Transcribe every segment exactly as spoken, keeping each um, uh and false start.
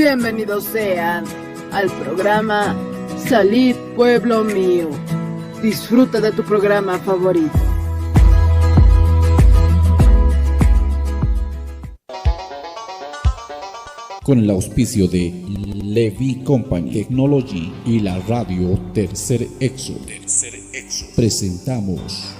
Bienvenidos sean al programa Salid, pueblo mío. Disfruta de tu programa favorito. Con el auspicio de Levi Company Technology y la radio Tercer Éxodo, presentamos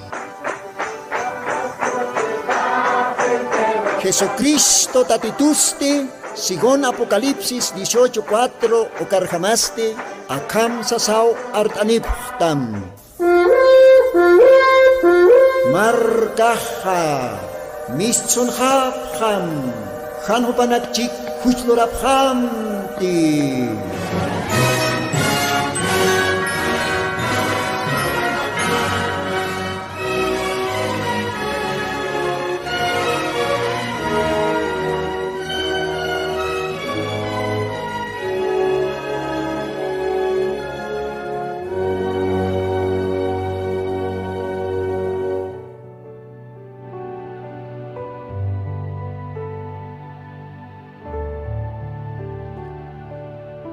Jesucristo tatitusti, según Apocalipsis dieciocho cuatro, ukarjamasti akham sasaw art'anipxtam. Markaxa mistsunxapxam, jan jupanakchik juchlurapxamti.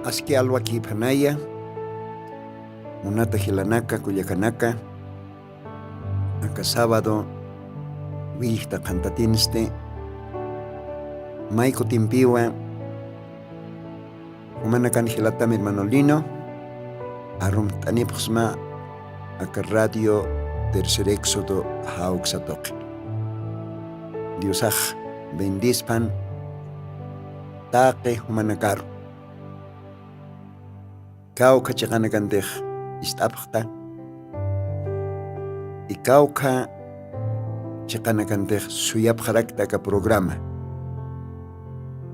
Aski alwakïphanaya, munata jilanaka, kullakanaka, aka sábado willjta qhantatinsti, may kutimpiwa jumanakan jilatam hermano Lino, arumt'anipxsma aka radio Tercer Éxodo jawksa tuqi. Diosax bendispan taqi jumanakaru. Kawkha chiqanakantix ist'apxta, y kawkha chiqanakantix suyapxarakta aka programa.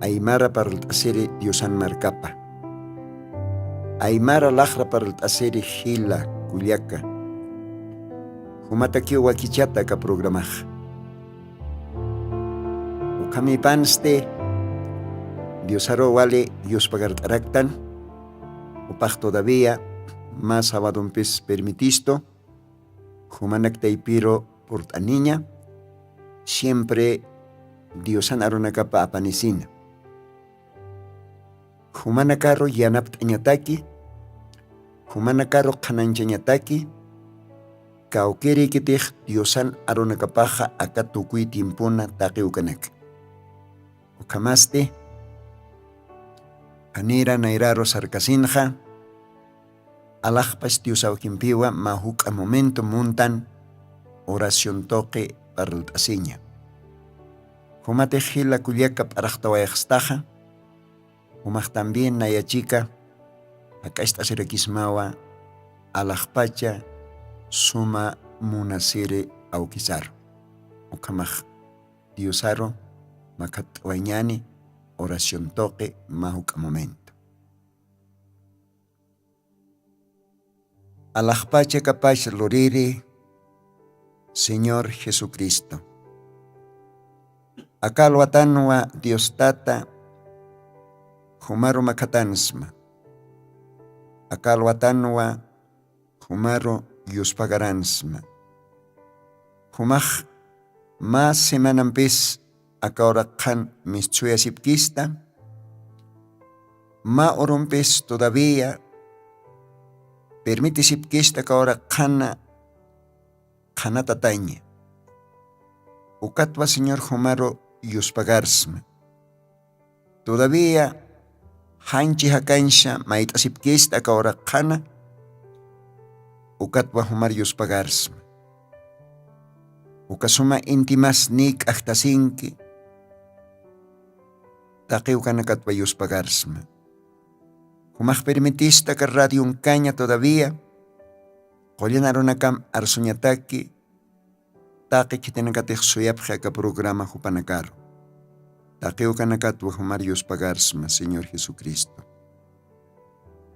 Aymara parlt'asiri Diosan markapa. Aymara laxra parlt'asiri jila, kullaka. Jumatakiw wakichata aka programax. Ukhamïpansti Diosaru wali yuspagart'araktan, jupax todavía mä sabadompis permitistu, jumanak taypiru purt'aniña, siempre Diosan arunakapa apanisina. Jumanakaru yanapt'añataki, jumanakaru qhanañchañataki, kawkïrïkitix Diosan arunakapaxa aka tukuy tiempona taqi ukanaka. Ukhamasti, janira nayraru sarkasinxa, alaxpach Dios awkimpiwa mä juk'a momento muntan oración tuqi parlt'asiña. Jumatix jila kullaka p'araxtawayxstaxa, jumax también naya chika jak'acht'asirakismawa alaxpacha suma munasiri awkisaru. Ukhamax Diosaru makhatt'awayañäni oración tuqi mä juk'a momento. Alaxpacha kapach luriri Señor Jesucristo. Aka alwatanwa Dios Tata jumaru makhatansma. Aka alwatanwa jumaru yuspagaransma. Jumax mä semanampis aka uraqhan mistsuyasipkista, mä urumpis todavía permitisipkista aka uraqhana qhanatataña. Ukatwa Señor jumaru yuspagarsma. Todavía janchi jakañsa mayt'asipkista aka uraqhana, ukatwa jumar yuspagarsma. Uka suma intimasniy k'ajtasinki, taqi ukanakatwa yuspagarsma. Jumax permitista aka radionkaña todavía, qullan arunakam arsuñataki, taqi khitinakatix suyapxi aka programa jupanakaru. Taqi ukanakatwa jumar yuspagarsma Señor Jesucristo.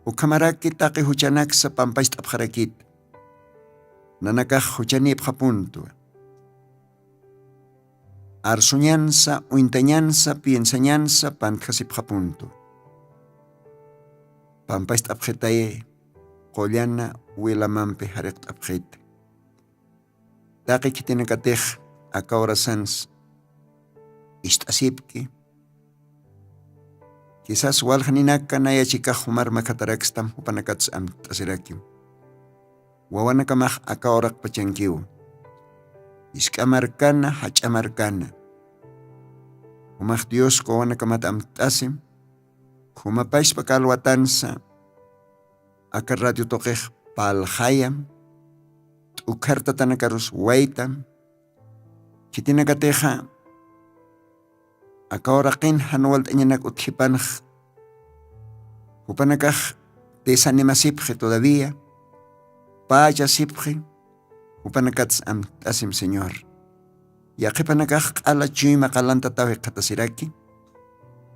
Ukhamaraki taqi juchanaksa pampacht'apxarakita. Nanakax juchanïpxapuntwa. Arsuñansa, uñtañansa, piensañansa pantjasipxapuntwa. Pampacht'apxitay qullana wilamampi jariqt'apxita. Taqi khitinakatix aka urasans ist'asipki, Quizás waljaninaka naya chikax jumar makhatarakstam jupanakats amt'asirakiw. Wawanakamax aka uraqpachankiw. Isk'a markana jach'a markana. Jumax dios wawanakamat amt'asim. Jumapashpa kalwatansa aka radio tuqix paljayam t'ukhartatanakarus waytam. Khitinakatixa aka uraqin jan walt'añanak utjipanx. Jupanakax desanimasipxi todavía. Pachasipxi. Jupanakats amt'asim señor. Yaqhipanakax q'ala chuyma qalantataw jikxatasiraki.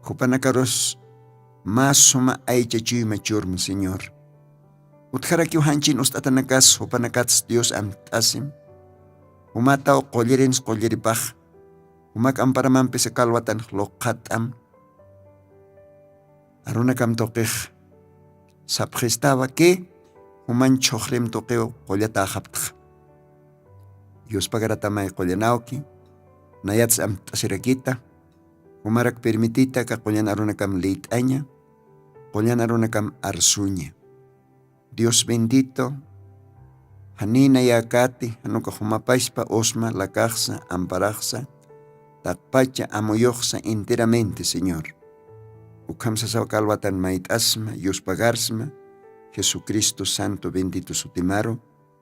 Jupanakarus mä suma aycha chuyma churma señor. Utjarakiw janchin ust'atanakas jupanakats dios amt'asim. Jumataw qullirinsa qulliripax. Jumak amparamampisa kalwatanx luqhat'am. Arunakam tuqix sapxistawa ki juman chhuxrim tuqiw qullataxaptxa. Yuspagaratamay qullanawki. Nayats amt'asirakita. Jumarak permitita ka qullan arunakam liyt'aña. Qullan arunakam arsuña. Dios bendito. Janina yakati januka jumapashpa usma lakaxsa amparaxsa taqpacha amuyuxsa enteramente señor. Ukham sasaw kalwatan mayt'asma yuspagarsma. Jesucristo santo bendito sutimaru.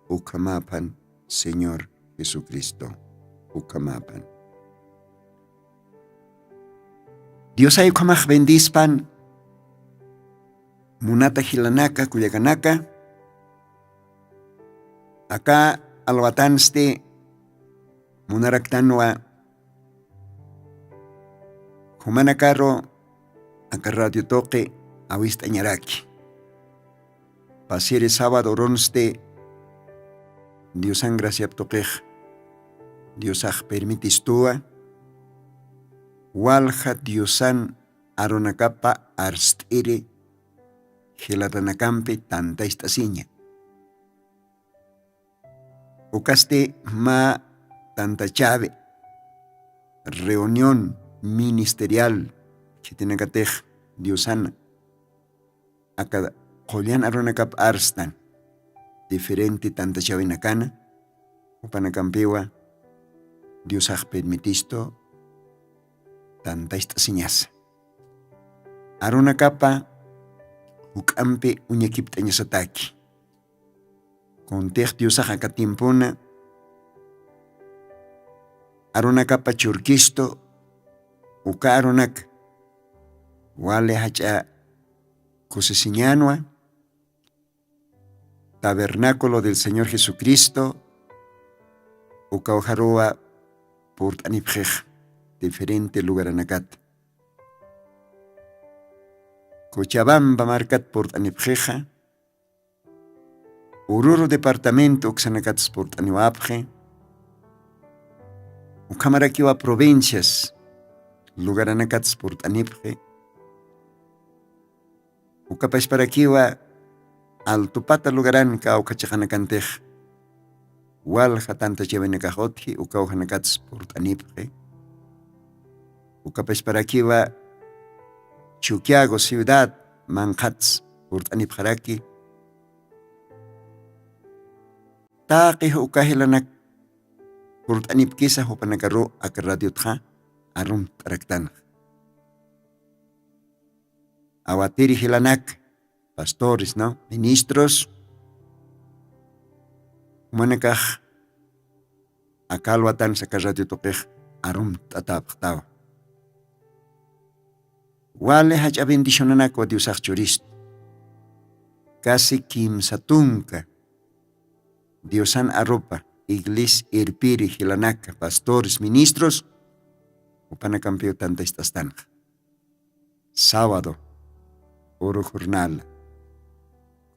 Ukhamaphan señor jesucristo. Ukhamaphan. Diosay ukhamax bendispan. Munata jilanaka kullakanaka. Aka alwatansti munaraktanwa jumanakaru aka radio tuqi awist'añaraki. Pasiri sabado urunsti diosan graciap tuqix diosax permitistuwa. Walja diosan arunakapa arst'iri jilatanakampi tantacht'asiña. Ukasti mä tantachawi reunión ministerial khitinakatix diosana aka qullan arunakap arstan diferente tantachawinakana jupanakampiwa diosax permitistu tantacht'asiñasa. Arunakapa juk'ampi uñakipt'añasataki. Kuntix diosax aka tiempona arunakapa churkistu uka arunak wali jach'a kusisiñanwa tabernáculo del señor jesucristo. Ukawjaruwa purt'anipxix diferente lugaranakat. Cochabamba markat purt'anipxixa ururu departamento uksanakatsa purt'aniwapxi. Ukhamarakiwa provincias lugaranakatsa purt'anipxi. Ukapashparakiwa altupata lugaranka ukhachiqanakantix walja tantachawinakax utji ukawjanakatsa purt'anipxi. Ukapashparakiwa chuquiago ciudad manqhatsa purt'anipxaraki. Taqi uka jilanak purt'anipkisa jupanakaru aka radiotxa arumt'araktanxa. Awatiri jilanak pastores no ministros jumanakax aka alwatansa aka radio tuqix arumt'atäpxtawa. Wali jach'a bendicionanakwa diosax churistu. Casi kimsa tunka diosan arupa iglis irpiri jilanaka pastores ministros jupanakampiw tantacht'astanxa. Sabado uru jornala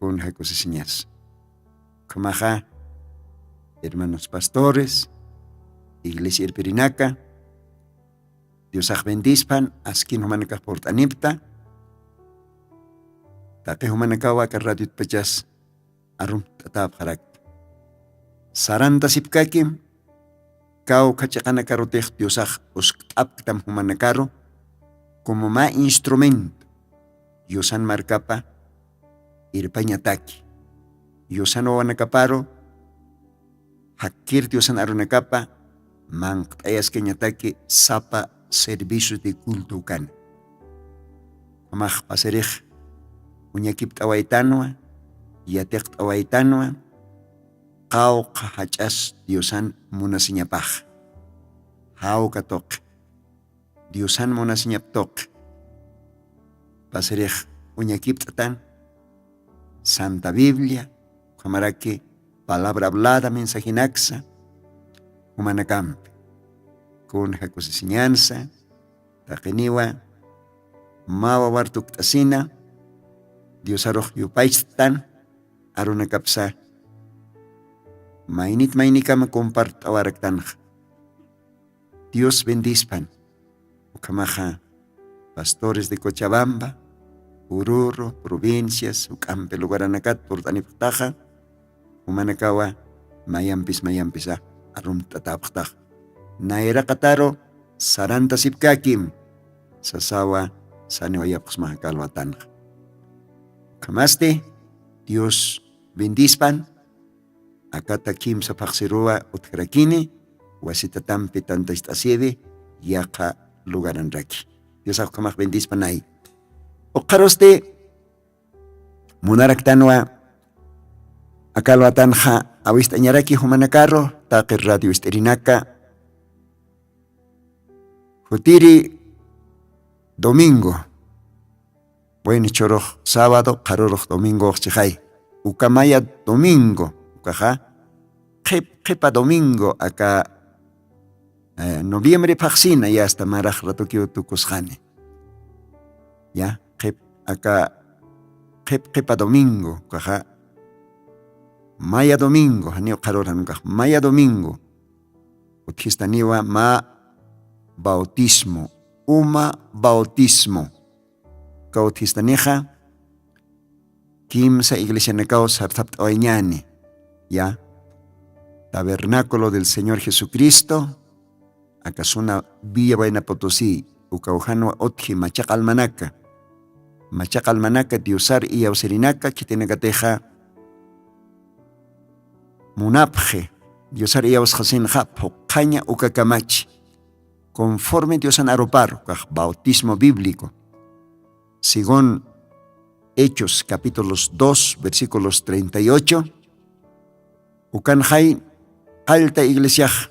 kunja kusisiñas. Ukhamaxa hermanos pastores iglesia irpirinaka diosax bendispan askin jumanakax purt'anipta. Taqi jumanakawa aka radiotpachas arumt'atäpxarakta. Sarantasipkakim kawkha chiqanakarutix diosax uskt'apktam jumanakaru como mä instrumento yusan markapa irpañataki, yusan wawanakaparu jakkir diosan arunakapa manqt'ayaskañataki sapa servicios de culto ukana. Jamax pasirix uñakipt'awaytanwa, yatiqt'awaytanwa qawqha jach'as diosan munasiñapax. Jawka tuqi diosan munasiñap tuqi pasirix uñakipt'atan santa biblia ukhamaraki palabra hablada mensajinaksa jumanakampi kun jakusisiñansa taqiniwa mä wawar tukt'asina diosarux yupaychtan arunakapsa maynit maynikama compart'awaraktanxa. Dios bendispan ukhamaxa pastores de cochabamba ururu provincias uk'ampi lugaranakat purt'anipxtaxa jumanakawa mayampis mayampisa arumt'atapxtaxa nayraqataru sarantasipkakim sasawa saniwayapxsmaxa kalwatanxa. Ukhamasti dios bendispan akata kimsa phaxsiruwa utjarakini wasitatampi tantacht'asiwi yaqha lugaranraki. Diosax ukhamax bendispanay. Uqharusti munaraktanwa akalwatanxa awist'añaraki jumanakaru taqi radio ist'irinaka jutiri domingo. Bueno churux sábado qharurux domingo uxchixay ukamaya domingo ukaxa qhip qhipa domingo aka noviembre phaxsina yasta marax ratukiw tukusxani. Ya qhip aka qhip qhipa domingo ukaxa maya domingo janiw qharuran ukax maya domingo utjistaniwa mä bautismo uma bautismo. Kawthistanixa kimsa iglesianakaw sarthapt'awayñani ya tabernáculo del señor jesucristo akasuna villa waynaputusi ukawjanwa utji machaq almanaka machaq almanaka diosar iyawsirinaka khitinakatixa munapxi diosar iyawsxasinxa phuqhaña ukakamachi conforme diosan aruparu kax bautismo bíblico según hechos capítulos dos versículos treinta y ocho. Ukanxay qallta iglesiax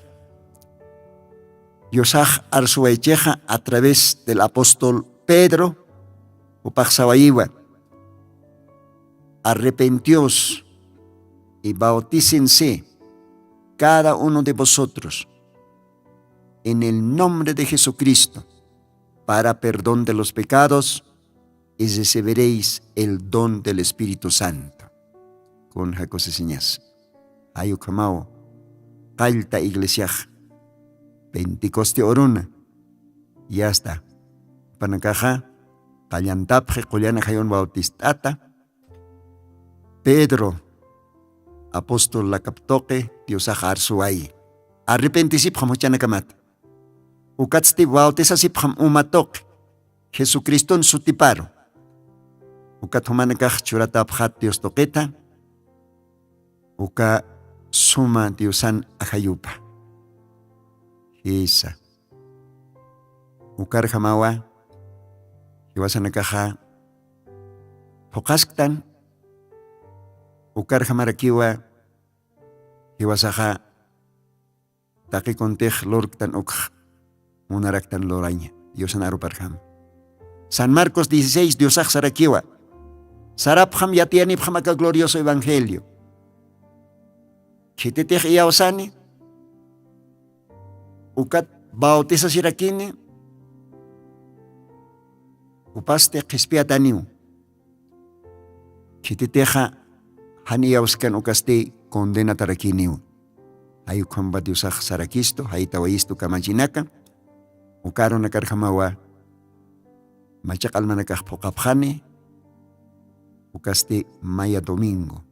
diosax arsuwaychixa a través del apóstol pedro upaxsawayiwa arrepentios y bautícense cada uno de vosotros en el nombre de jesucristo para perdón de los pecados y recibiréis el don del espíritu santo. Kun jakusisiñas jay ukhamaw qallta iglesiax pentecoste uruna yasta panakaxa qallantapxi qullana jayun bautist'ata pedro apostol lakaptuqi diosax arsuwayi arrepentisipxam juchanakamat ukatsti bautisasipxam umatuqi jesucriston sutiparu ukat jumanakax churatapxat dios tuqita uka suma diosan ajayupa jisa ukarjamawa jiwasanakaxa phuqhasktan ukarjamarakiwa jiwasaxa taqi kuntix lurktan ukx munaraktan luraña diosan aruparjama san marcos dieciséis diosax sarakiwa sarapxam yatiyanipxam aka glorioso evangelio khititix iyawsani ukat bautisasirakini upasti qhispiyataniw khititixa jan iyawskan ukasti condenatarakiniw jay ukhampa diosax sarakistu jaytawayistu kamachinaka uka arunakarjamawa machaq almanakax phuqhapxani ukasti maya domingo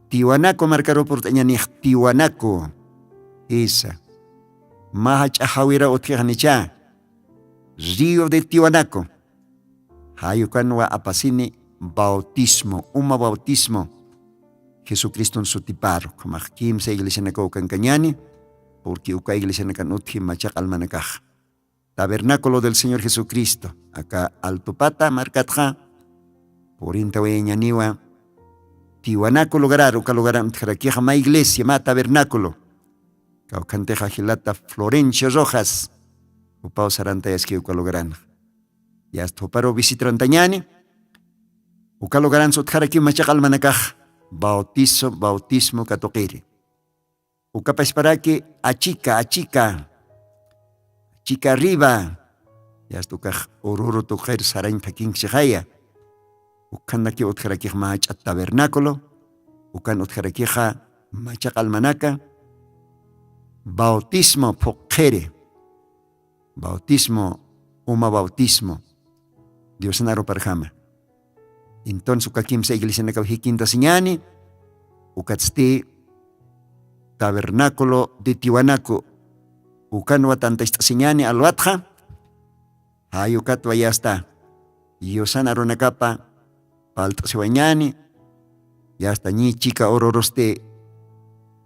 tiwanaku markaru purt'añanix tiwanaku jisa mä jach'a jawira utjixanicha río de tiwanaku Jayukanwa apasini bautismo, uma bautismo Jesucriston sutiparu. Ukhamax kimsa iglesianakaw ukankañani, porque uka iglesianakan utji machaq almanakax. Tabernáculo del Señor Jesucristo aka altupata markatxa purintawayañaniwa. Tiwanaku lugarar uka lugaran utjarakixa mä iglesia mä tabernáculo. Kawkhantixa jilata Florencio Rojas upaw sarantayaski uka lugaranxa. Yasta juparu visitrantañani. Uka lugaransa utjarakiw machaq almanakax bautizo bautismo katuqiri. Ukapasparaki achika achika achika arriba. Yasta ukax ururu tuqir sarañ phakinksixaya. Ukhanaki utjarakix mach'a tabernáculo. Ukan utjarakixa machaq almanaka bautismo phuqhiri. Bautismo uma bautismo diosan aruparjama. Entonces uka kimsa iglesianakaw jikintasiñani. Ukatsti tabernáculo de tiwanaku ukanwa tantacht'asiñani alwatxa. Jayukatwa yasta yusana runakapa palt'asiwañani. Yasta ñi chika ururusti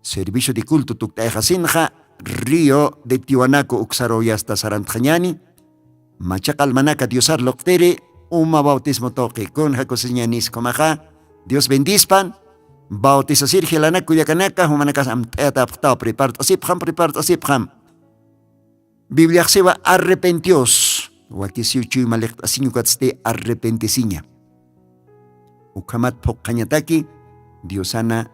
servicio de culto tukt'ayxasinxa río de tiwanaku uksaru yasta sarantxañani. Machaq almanaka diosar luqtiri uma bautismo tuqi kunja kusiñanis ukhamaxa. Dios bendispan. Bautisasir jilanaku kullakanaka jumanakas amt'ayatapxtaw prepart'asipxam prepart'asipxam. Bibliaxsiwa arrepentios wakisiw chuyma liqt'asiñ ukatsti arrepentisiña. Ukhamat phuqhañataki diosana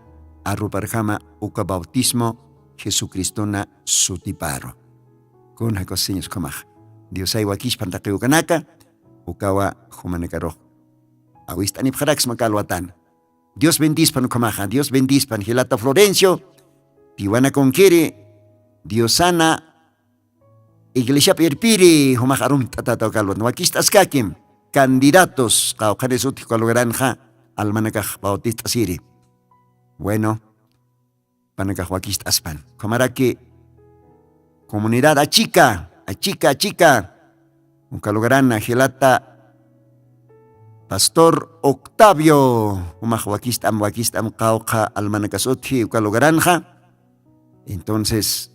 arruparjama uka bautismo jesucristona sutiparu. Kunja kusiñas ukhamaxa diosay wakispan taqiwkanaka ukawa jumanakarux awist'anipxaraksma kalwatana. Dios bendispan ukhamaxa dios bendispan jilata florencio tiwanakunkiri diosana iglesiap irpiri jumax arumt'atata ukalwan wakist'askakim candidatos qawqhanis utji uka lugaranxa almanakax bautist'asiri. Bueno, panakax wakist'aspan ukhamaraki comunidad achika achika achika uka lugarana jilata pastor octavio jumax wakist'am wakist'am qawqha almanakas utji uka lugaranxa. Entonces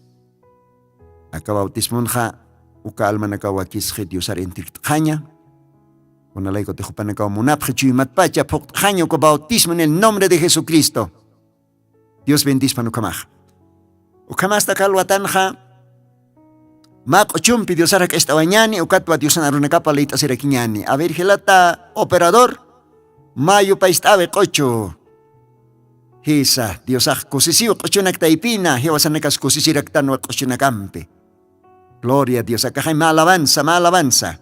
aka bautismonxa uka almanakaw wakisxi diosar intirkt'xaña. Kunalaykutix jupanakaw munapxi chuymatpacha phuqt'xaña uka bautismo en el nombre de jesucristo. Dios bendispan ukhamaxa. Ukhamasta kalwatanxa mä q'uchumpi diosar jak'acht'awañani ukatwa diosan arunakapa liyt'asirakiñani a ver jilata operador. Mä yupayst'awi q'uchu. Jisa diosax kusisiw q'uchunak taypina jiwasanakas kusisiraktanwa q'uchunakampi. Gloria dios akaxay mä alabanza mä alabanza.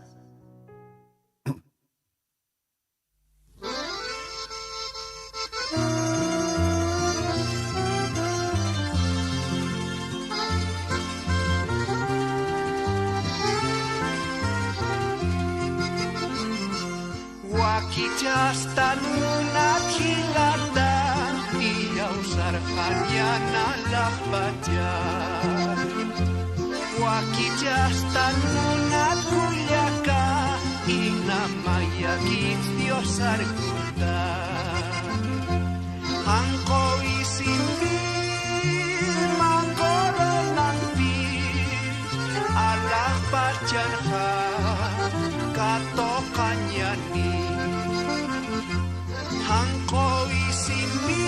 Wakichastan munat jilata iyawsarqañana laqpacha. Wakichastan munat kullaka inamayakit diosarkuta. Anqo isimpi manqoronampi alaxpachanxa katoqañani. Janq'o isimpi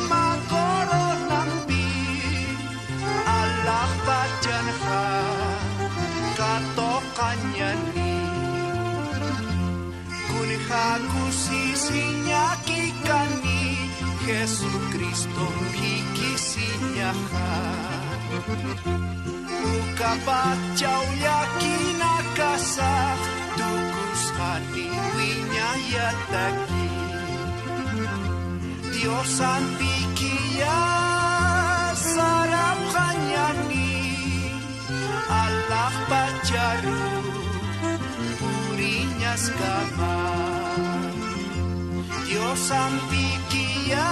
mä coronampi alaxpachanxa katoqañani. Kunja kusisiñakikani jesucristompi kisiñaxa. Ukapachaw llakinakasax tukusqani wiñayataki. Diosampikiya sarapxañani alaxpacharu puriñaskama. Diosampikiya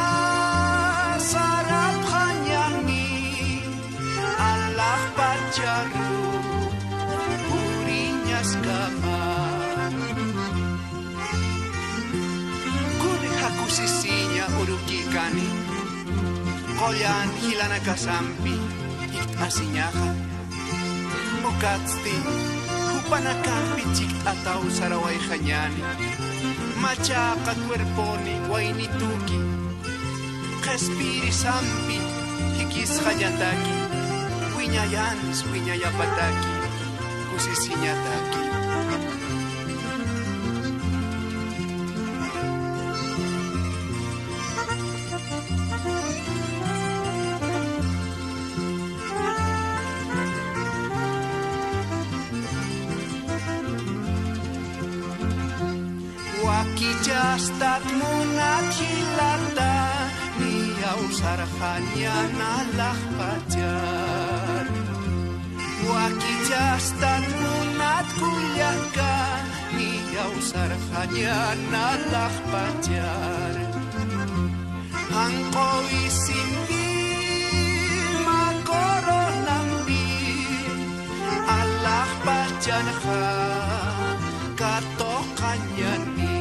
sarapxañani alaxpacharu puriñaskama. Kikani qullan jilanakasampi jikt'asiñaxa. Ukatsti jupanakampi chikt'ataw sarawayxañäni. Machaqa cuerponi waynituki qhispiyirisampi jikisxañataki. Wiñayansi wiñayapataki kusisiñataki. Wakichastat munat jilata niyawsarxañan alaxpachar. Wakichastat munat kullaka niyawsarxañan alaxpachar. Janq'uwisimpi mä coronampi alaxpachanxa katuqañani.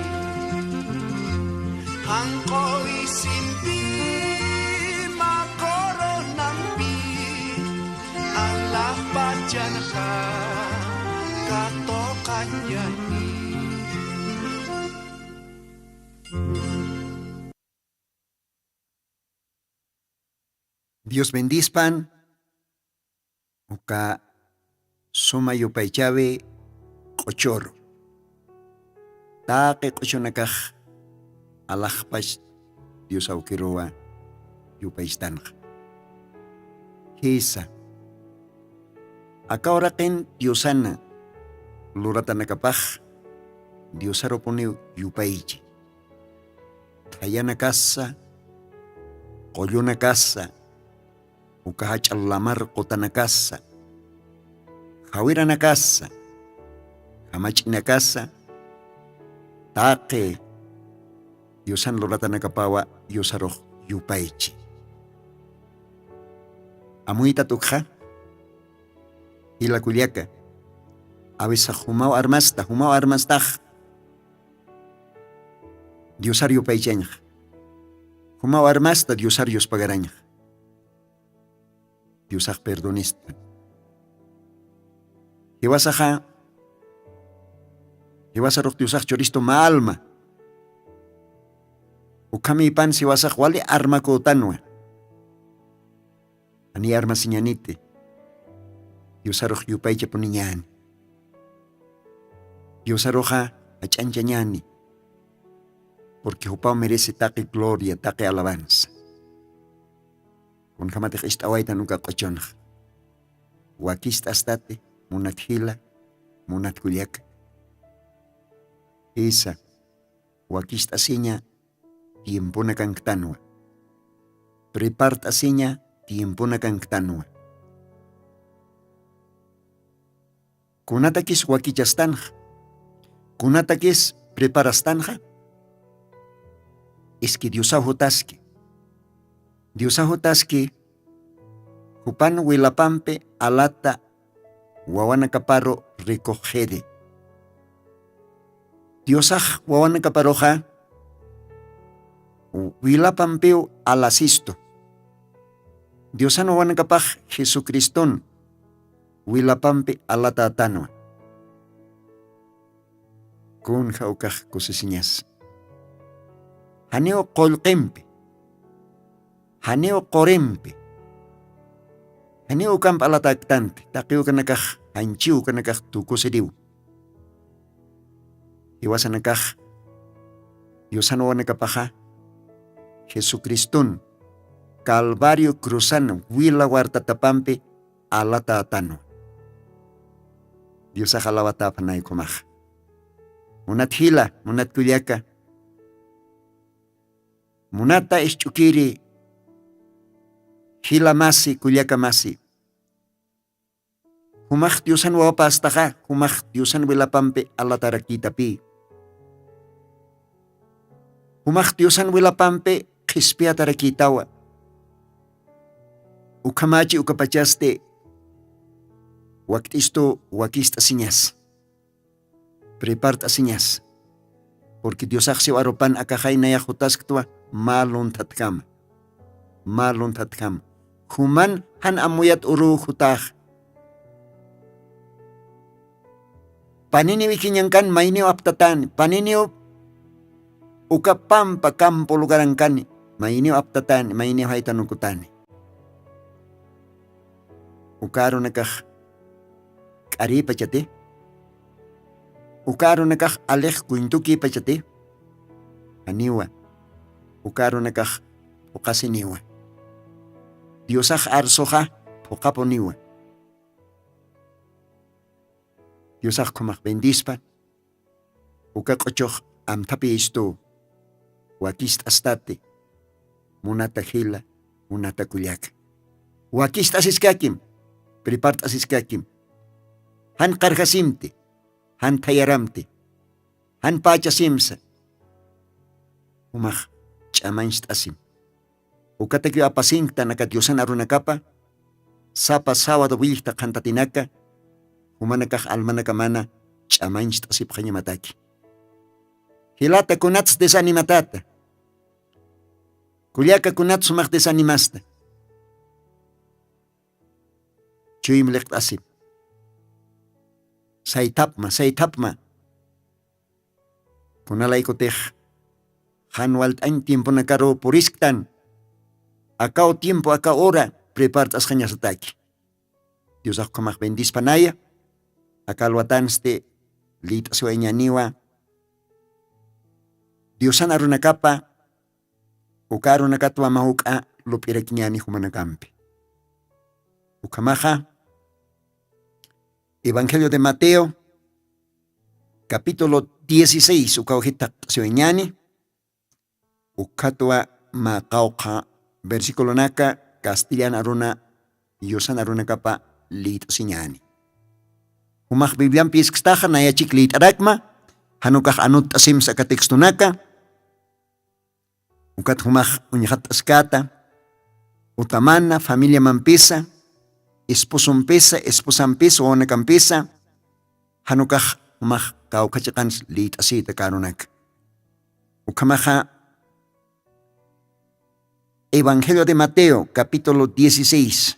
Janq'uwisimpi mä coronampi alaxpachanxa katuqañani. Dios bendispan uka suma yupaychawi q'uchuru. Taqi q'uchunakax alaxpach Dios awkiruwa yupaychtanxa. Jisa. Aka uraqin Diosana luratanakapax Diosarupuniw yupaychi. Thayanakasa, qullunakasa, uka jach'a lamar qutanakasa, jawiranakasa, jamach'inakasa, taqi Diosan luratanakapawa Diosarux yupaychi. Amuytat ukxa, jila kullaka, a veces jumaw armasta, jumaw armastax Diosar yupaychañxa. Jumaw armasta Diosar yuspagarañxa. Diosax perdonista. Jiwasaxa, jiwasarux Diosax churistu mä alma. Ukhamipan jiwasax wali armakutanwa. Ani armasiñaniti. Diosarux yupaychapuniñani. Diosaruxa jach'anchañani. Porque jupaw merece taqi gloria, taqi alabanza. Kunjamatix ist'awaytan uka q'uchunxa. Wakist'astati, munat jila, munat kullaka. Jisa, wakist'asiña tiempona kanktanwa. Prepart'asiña tiempona kanktanwa. Kunatakis wakichastanxa, kunatakis preparastanxa, iski Diosaw jutaski. Diosaw jutaski, jupan wilapampi alata wawanakaparu rikuxiri. Diosax wawanakaparuxa wilapampiw alasistu. Diosan wawanakapax Jesucriston wilapampi alatätanwa. Kunja ukax kusisiñas. Janiw qullqimpi, janiw qurimpi, janiw ukamp alatäktanti, taqi ukanakax janchiw ukanakax tukusiriw. Jiwasanakax Diosan wawanakapaxa Jesucriston Calvario cruzan wila wartatapampi alatätanwa. Diosax alawatäpanay ukhamaxa. Munat jila, munat kullaka. Munata isch'ukiri, jila masi, kullaka masi. Jumax Diosan wawapästaxa, jumax Diosan wilapampi alatarakïtapï. Jumax Diosan wilapampi qhispiyatarakïtawa. Ukhamachi ukapachasti wakt'istu wakist'asiñas. Prepart'asiñas. Porque Diosax siw arupan akaxay nayax jutasktwa, Mä lunthatkama, mä lunthatkama. Juman jan amuyat uruw jutax. Paniniw ikiñankan mayniw aptatani, paniniw uka pampa kampu lugarankani mayniw aptatani, mayniw jaytanukutani. Uka arunakax k'arïpachati? Uka arunakax alix kuyntukïpachati? Janiwa. Uka arunakax phuqasiniwa. Diosax arsuxa phuqapuniwa. Diosax khumax bendispa. Uka q'uchux amthapïstu. Wakist'astati, munata jila, munata kullaka. Wakist'asiskakim, prepart'asiskakim. Jan qarjasimti, jan thayaramti, jan pächasimsa. Jumax ch'amañcht'asim. Ukatakiw apasinktan aka diosan arunakapa sapa sawadu willkta qhantatinaka, jumanakax almanakamana ch'amañcht'asipxañamataki. Jilata kunats desanimatata? Kullaka kunats sumax desanimasta? Chuymi liqt'asip. Saythapma, saythapma. Kunalaykutix jan walt'añ tiemponakaruw purisktan. Akaw tiempo aka hora prepart'asxañasataki. Diosax khumax bendispanaya. Aka alwatansti liyt'asiwayañaniwa diosan arunakapa. Uka arunakatwa mä juk'a lup'irakiñani jumanakampi. Ukhamaxa evangelio de mateo capítulo dieciséis ukaw jitaqt'asiwayañani. Ukhatwa mä qawqha versiculonaka castellan aruna yusan arunakapa liyt'asiñani. Jumax bibliampi iskstaxa nayachik liyt'arakma. Janukax anutt'asimsa aka textonaka. Ukat jumax uñxatt'askata utamana familiamampisa, esposompisa, esposampisa wawanakampisa. Janukax jumax kawkhachiqans liyt'asita karunaka. Ukhamaxa evangelio de mateo capítulo dieciséis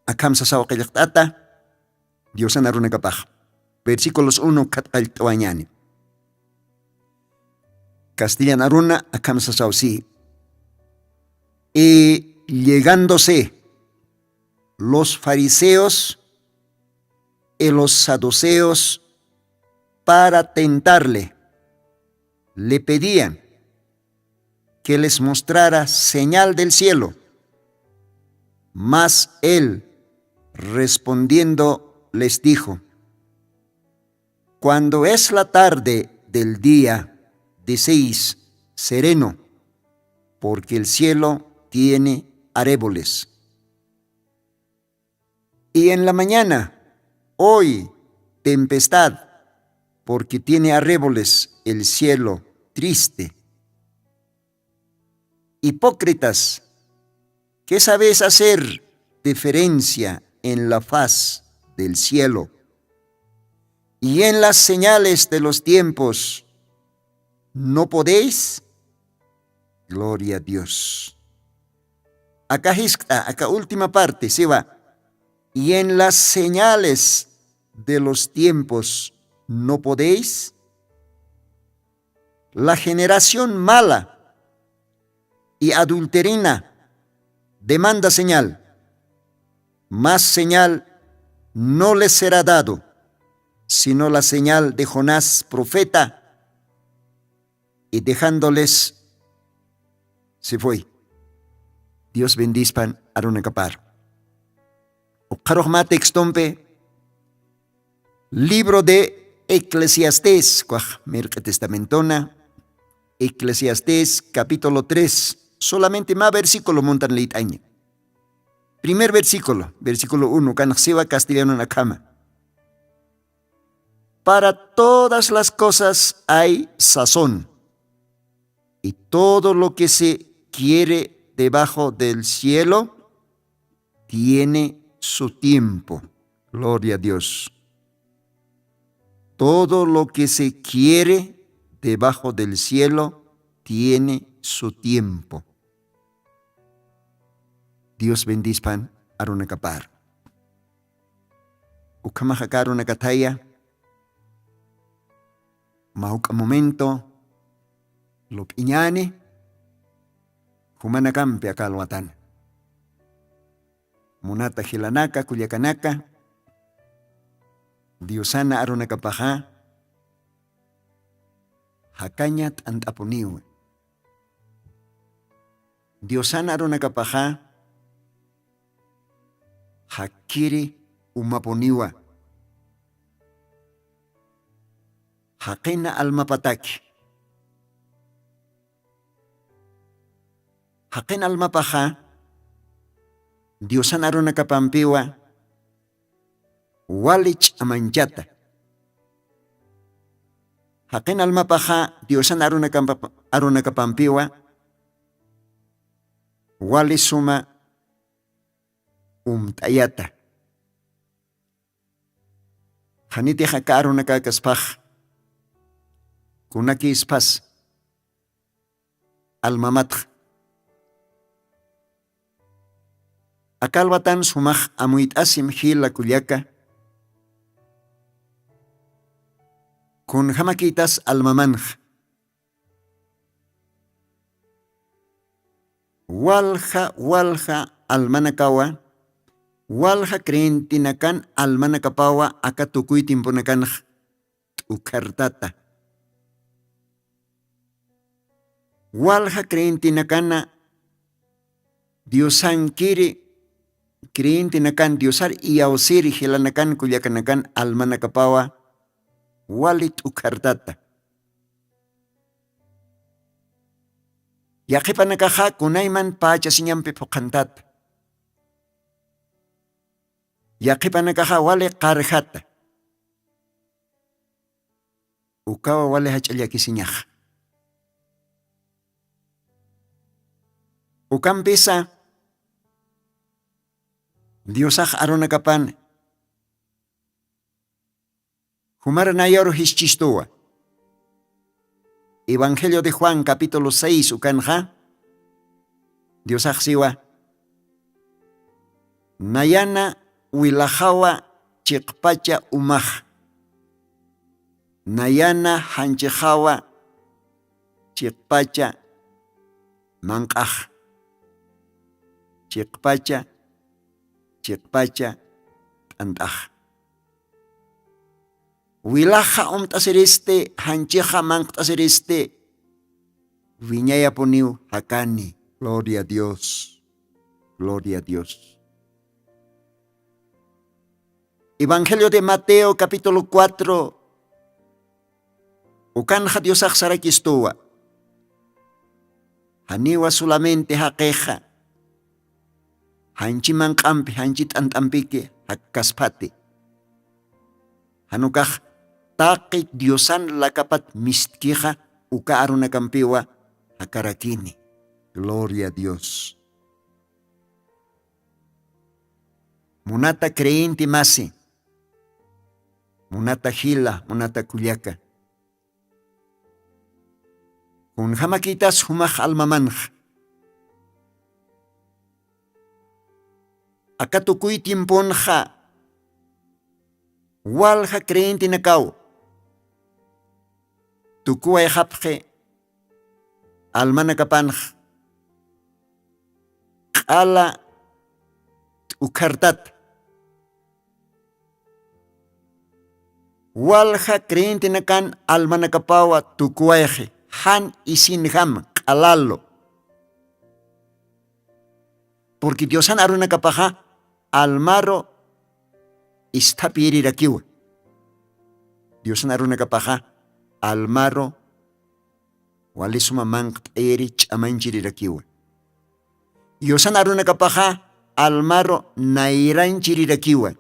akham sasaw qillqt'ata. Diosan arunakapax versiculos uno khatqallt'awañani. Castellan aruna akham sasaw si. Y llegándose los fariseos y los saduceos para tentarle, le pedían que les mostrara señal del cielo. Mas él, respondiendo, les dijo: cuando es la tarde del día, decís: sereno, porque el cielo tiene areboles. Y en la mañana: hoy, tempestad, porque tiene arreboles el cielo triste. Hipócritas, ¿qué sabéis hacer diferencia en la faz del cielo? Y en las señales de los tiempos, ¿no podéis? Gloria a Dios. Aka jiskt'a aka última parte siwa: y en las señales de los tiempos no podéis. La generación mala y adulterina demanda señal. Más señal no les será dado, sino la señal de Jonás profeta. Y dejándoles, se fue. Dios bendispan arunakapar. Ukxarux mä textompi libro de Eclesiastés, kwax mirq'i testamentona, Eclesiastés capítulo tres, solamente mä versículo muntan liyt'aña. Primer versículo, versículo uno, kanaxsiwa castellanon akhama: para todas las cosas hay sazón, y todo lo que se quiere debajo del cielo tiene su tiempo. Gloria a Dios. Todo lo que se quiere debajo del cielo tiene su tiempo. Dios bendispan arunakapar. Ukhamaxaka arunakathaya mawk'a momento lup'iñani jumanakampi akalwatan. Munata jilanaka kullakanaka, diosana arunakapaxa jakaña t'ant'apuniwa. Diosana arunakapaxa jakkiri umapuniwa. Jaqina almapataki jaqin almapaxa diosan arunakapampiwa wali ch'amanchata. Jaqin almapaxa diosan arunakapampiwa wali suma umt'ayata. Janitix aka arunakakaspax kunakispas almamatxa akalwatan sumax amuyt'asim jila kullaka. Kunjamakïtas almamanxa walja walja almanakawa walja creyentenakan almanakapawa aka tukuy tiemponakanxa t'ukhartata. Walja creyentenakana diosankiri creyentenakan diosar iyawsiri jilanakan kullakanakan almanakapawa wali t'ukhartata. Yaqhipanakaxa kunayman pächasiñampi phuqhantata. Yaqhipanakaxa wali qarjata ukawa wali jach'a llakisiñaxa. Ukampisa diosax arunakapan jumaranayaru jischistuwa. Evangelio de juan capítulo seis ukanxa diosaxsiwa nayana wilaxawa chiqpacha umax nayana janchixawa chiqpacha manq'ax chiqpacha chiqpacha t'ant'ax. Wilaxa umt'asiristi janchixa manqt'asiristi wiñayapuniw jakani. Gloria a dios. Gloria a dios. Evangelio de mateo capítulo cuatro ukanxa diosax sarakistuwa. Janiwa solamente jaqixa janchi manq'ampi janchi t'ant'ampiki jakkaspati. Janukax taqi diosan lakapat mistkixa uka arunakampiwa jakarakini. Gloria a dios. Munata creyente masi munata jila munata kullaka kunjamakitas jumax almamanxa aka tukuy tiemponxa walja creyentenakaw tukuwayxapxi almanakapanx q'ala t'ukhartata. Walja creyentenakan almanakapawa tukuwayxi jan isinjam q'alalu. Purqui diosan arunakapaxa almaru isthapirirakiwa. Diosan arunakapaxa almaru wali suma manqt'ayiri ch'amanchirirakiwa. Diosan arunakapaxa almaru nayranchirirakiwa.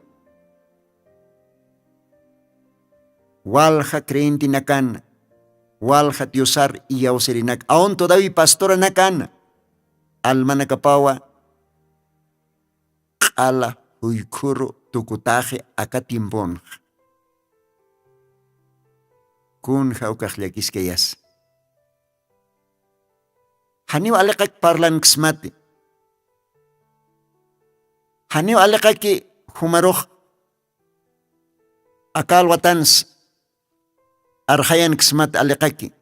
Walja creyentenakan walja diosar iyawsirinak aun todawi pastoranakan almanakapawa q'ala juykhuru tukutaxi aka tiemponxa. Kunja ukax llakiskayasa Janiw aliqak parlanksmati. Janiw aliqaki jumarux aka alwatansa arxayanksmati aliqaki,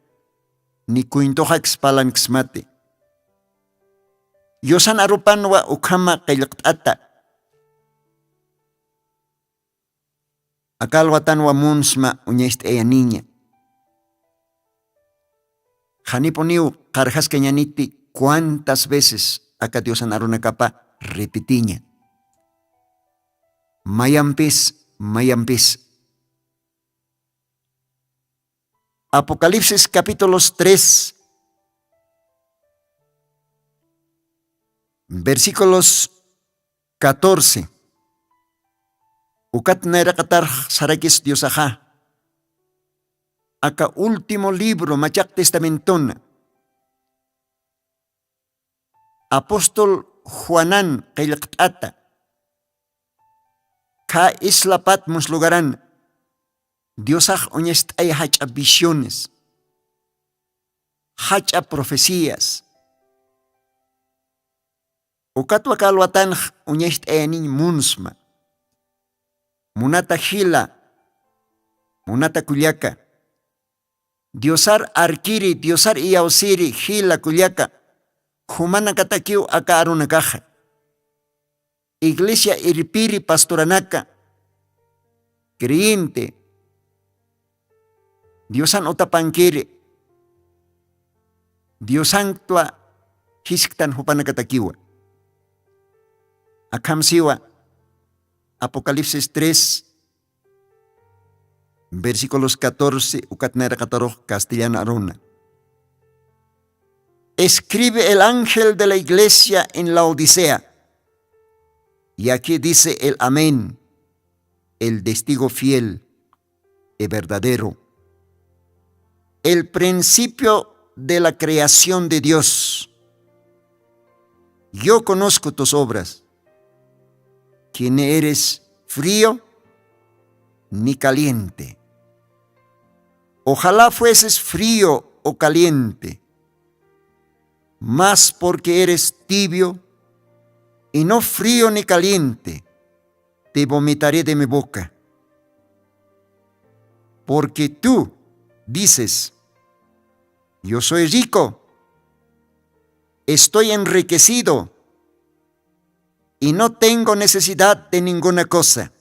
ni cuentoxaks parlanksmati. Yusan arupanwa ukhama qillqt'ata. Aka alwatanwa munsma uñacht'ayaniña. Janipuniw qarjaskañaniti cuantas veces aka diosan arunakapa repetiña. Mayampis mayampis. Apocalipsis capítulos tres, versículos catorce. Ukat nayraqatarx sarakis diosaxa aka último libro machaq testamentona apóstol juanan qillqt'ata kha isla patmos lugaran diosax uñast'ay jach'a visiones jach'a profecías. Ukatwa kalwatanx uñast'ayaniñ munsma. Munata jila, munata kullaka, diosar arkiri diosar iyawsiri jila kullaka, jumanakatakiw aka arunakaxa iglesia irpiri pastoranaka, creyente diosan utapankiri diosanktwa jisktan jupanakatakiwa. Akhamsiwa apocalipsis tres versículos catorce ukatnaraqatarux castellan aruna. Escribe el ángel de la iglesia en la odisea. Y aquí dice el amén, el testigo fiel y verdadero, el principio de la creación de dios. Yo conozco tus obras, que ni eres frío ni caliente. Ojalá fueses frío o caliente, mas porque eres tibio y no frío ni caliente, te vomitaré de mi boca. Porque tú dices: yo soy rico, estoy enriquecido y no tengo necesidad de ninguna cosa.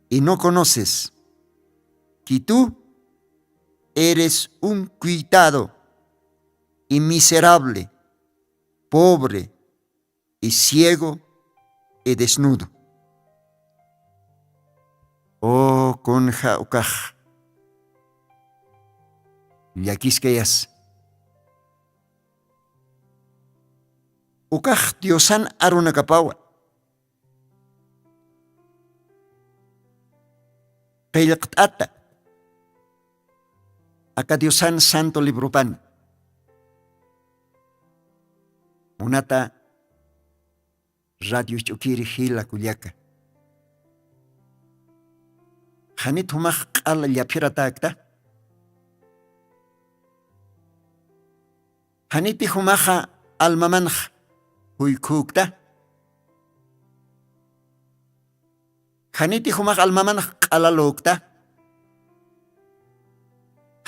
Y no conoces que tú eres un cuitado y miserable, pobre y ciego y desnudo. O kunja ukax llakiskayas. Ukax diosan arunakapawa qillqt'ata aka diosan santo libropan. Munata radio ch'ukiri jila kullaka, janit jumax q'ala llapiratäkta? Janiti jumaxa almamanx juykhükta? Janiti jumax almamanx q'alalükta?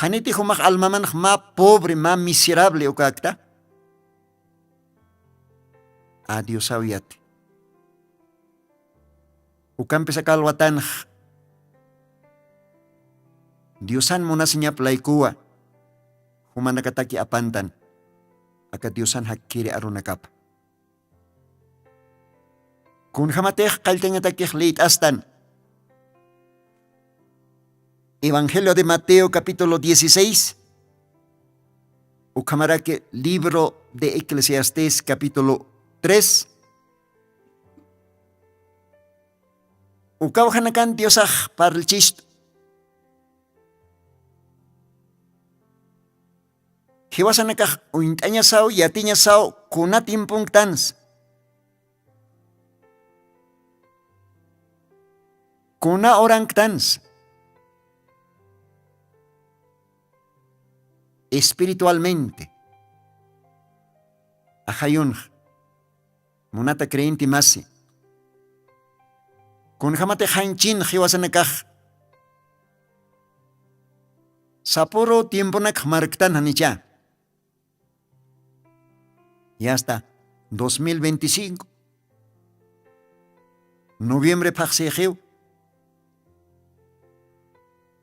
Janiti jumax almamanx mä pobre mä miserable ukäkta? A diosaw yati. Ukampisa kalwatanx diosan munasiñap laykuwa jumanakataki apantan aka diosan jakkiri arunakapa. Kunjamatix qalltañatakix liyt'astan evangelio de mateo capítulo dieciséis, ukhamaraki libro de eclesiastés capítulo tres. Ukawjanakan diosax parlchistu jiwasanakax uñt'añasaw yatiñasaw kuna tiemponktansa, kuna horanktansa, espiritualmente ajayunx. Munata creyenti masi, kunjamati janchin jiwasanakax sapuru tiemponakx marktan janicha. Yasta dos mil veinticinco noviembre phaxsixiw,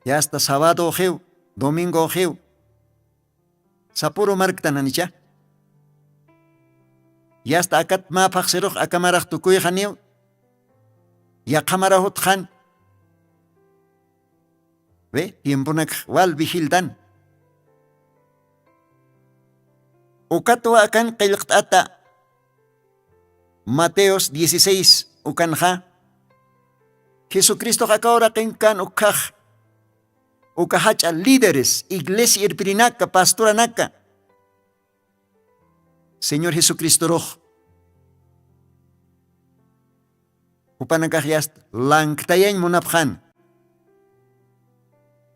yasta sabado xiw, domingo xiw, sapuru marktan janicha. Yasta akat mä phaxsirux akamarax tukuyxaniw, yaqhamaraxutxan. Ve tiemponakx wal vigiltan. Ukatwa akan qillqt'ata. Mateos dieciséis ukanxa, jesucristox aka uraqinkan ukhax uka jach'a líderes, iglesia irpirinaka, pastoranaka, señor jesucristorux jupanakax yasta lanktayañ munapxana,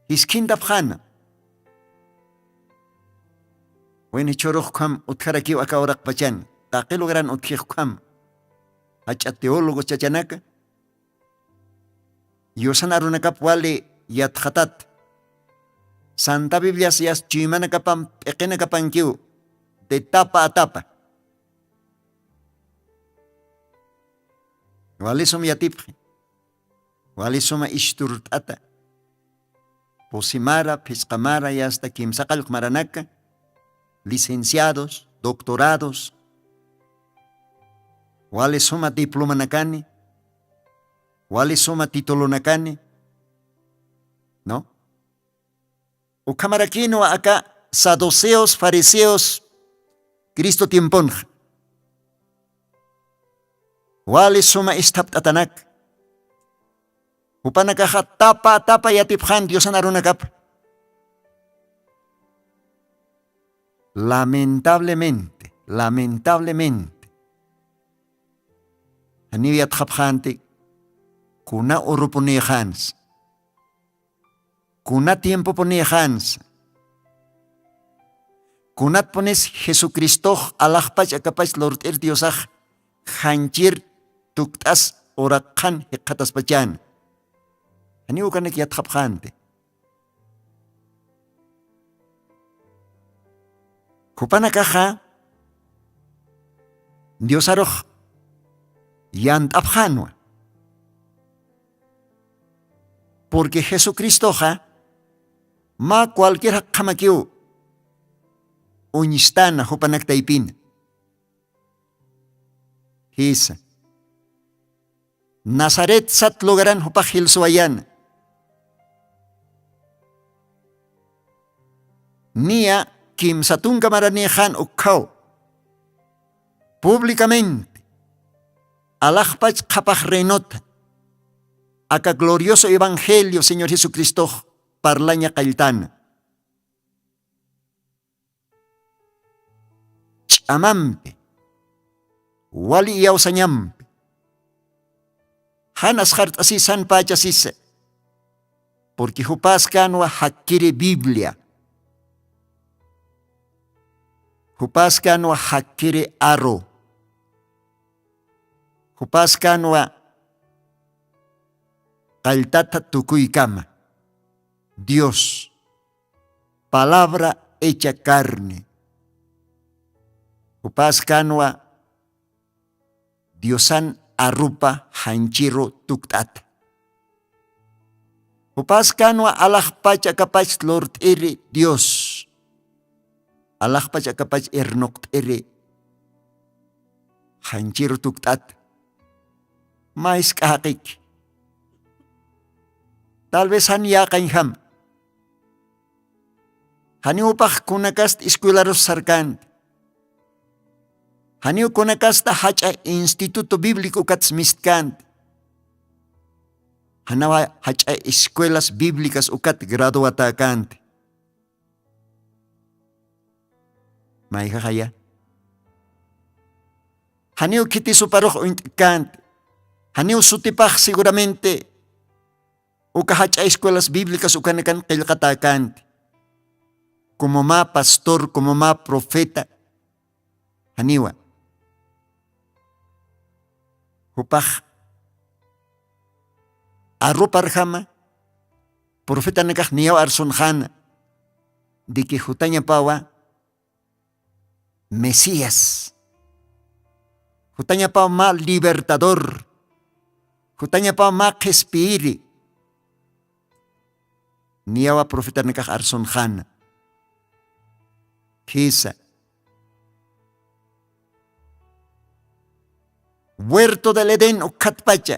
jiskhintapxana. Wini chhurux ukham utjarakiw aka uraqpachan, taqi lugaran utjix ukham. Jach'a teólogos chachanaka yusan arunakap wali yatxatat. Santa biblias yas chuymanakapam p'iqinakapankiw de tapa a tapa. Wali sum yatipxi, wali suma isturt'ata, pusimara phisqamara yasta kimsa qallqmaranaka, licenciados, doctorados, wali suma diplomanakani, wali suma titulonakani, no? Ukhamarakinwa aka saduceos fariseos cristo tiemponxa, wali suma isthapt'atanak. Jupanakaxa tapa tapa yatipxan diosan arunakapa. Lamentablemente, lamentablemente, janiw yatxapxanti kuna urupunïxansa, kuna tiempopunïxansa, kunatpunis jesucristox alaxpach akapach lurt'ir diosax janchir tukt'as uraqxan jikxataspachäna. Janiw ukanak yatxapxanti. Jupanakaxa diosarux yant'apxänwa, porque jesucristoxa mä cualquier jakxamakiw uñstana jupanak taypina. Jisa, nazaret sat lugaran jupax jilsuwayana. Niya kimsa tunka maranïxan ukkhaw públicamente alaxpach qhapax reinota aka glorioso evangelio señor jesucristox parlaña qalltana. Ch'amampi wali iyawsañampi jan asxart'asisa jan pächasisa. Porque jupas kanwa jakkiri biblia, jupas kanwa jakkiri aru, jupas kanwa qalltata tukuykama dios, palabra hecha carne. Jupas kanwa diosan arupa janchiru tukt'ata. Jupas kanwa alaxpach akapach lurt'iri dios, alaxpach akapach irnuqt'iri janchiru tukt'ata. Mä jisk'a jaqiki, tal vez jan yäqañjama. Janiw jupax kunakasta escuelarus sarkänti, janiw kunakasta jach'a instituto bíblico ukats mistkänti, janaw jach'a escuelas bíblicas ukat graduatäkänti. Mayjaxaya, janiw khitisuparux uñt'känti, janiw sutipax seguramente uka jach'a escuelas bíblicas ukanakan qillqatäkänti, como mä pastor, como mä profeta. Janiwa, Jupax arruparjama profetanakax niyaw arsunxana de que jutañapawa Mesías, jutañapaw mä libertador, jutañapaw mä qhispiyiri. Niyawa profetanakax arsunxana. Khisa huerto del edén ukkhatpacha,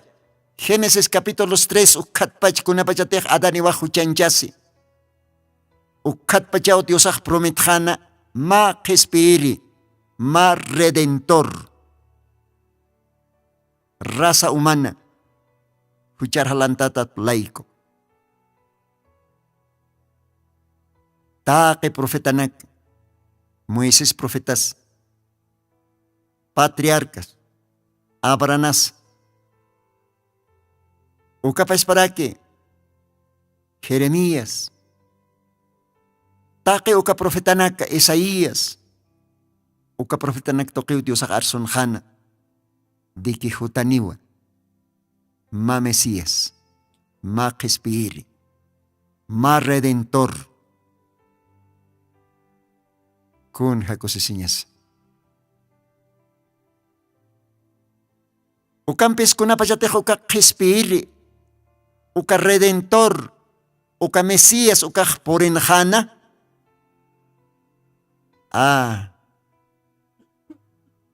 génesis capítulos tres ukkhatpacha kunapachatix adán iwax juchanchasi, ukkhatpachaw diosax prometxana mä qhispiyiri, mä redentor, raza humana juchar jalantatat layku. Taqi profetanak, moisés profetas, patriarcas, abranas, ukapasparaki jeremías, taqi uka profetanaka isaías, uka profetanak tuqiw diosax arsunxana de que jutaniwa mä mesías, mä qhispiyiri, mä redentor. Kun jakusisiñasa ukampis kunapachatix uka qhispiyiri, uka redentor, uka mesías ukax purinxana. A,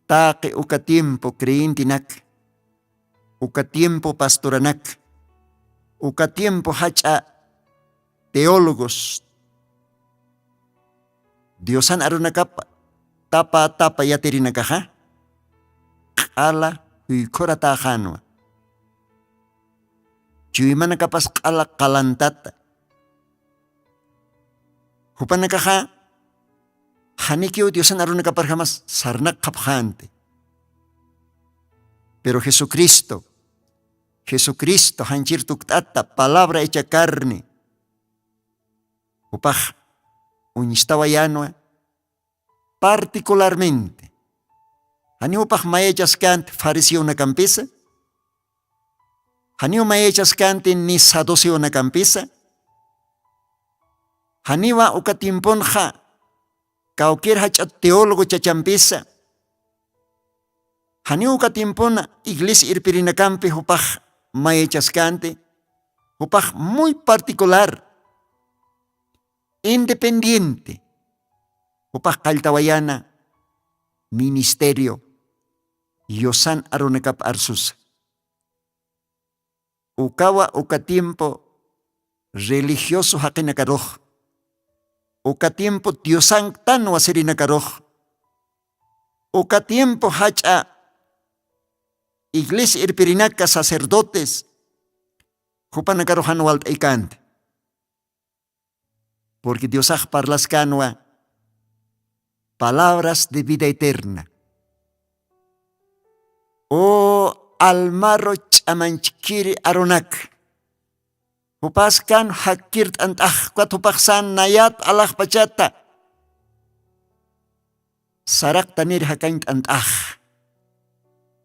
taqi uka tiempo creyentenak, uka tiempo pastoranak, uka tiempo jach'a teólogos, diosan arunakap tapa tapa yatirinakaxa q'ala juykhuratäxänwa, chuymanakapas q'ala qalantata. Jupanakaxa janikiw diosan arunakaparjamas sarnaqxapxänti. Pero jesucristo, jesucristo janchir tukt'ata palabra hecha carne, jupax uñstawayänwa. Particularmente, janiw jupax mayachaskänti fariseonakampisa, janiw mayachaskänti ni saduceonakampisa, janiwa uka tiemponxa kawkir jach'a teólogo chachampisa, janiw uka tiempona iglesia irpirinakampi jupax mayachaskänti. Jupax muy particular, independiente, jupax qalltawayäna ministerio yusan arunakap arsusa. Ukawa uka tiempo religioso jaqinakarux, uka tiempo diosanktanwa sirinakarux, uka tiempo jach'a iglesia irpirinaka sacerdotes jupanakaruxan walt'aykänti. Porque diosax parlaskänwa palabras de vida eterna. U almaru ch'amanchkiri arunak, jupaskan jakkir t'ant'ax ukat jupaxsan nayat alaxpachata saraqtanir jakañ t'ant'ax.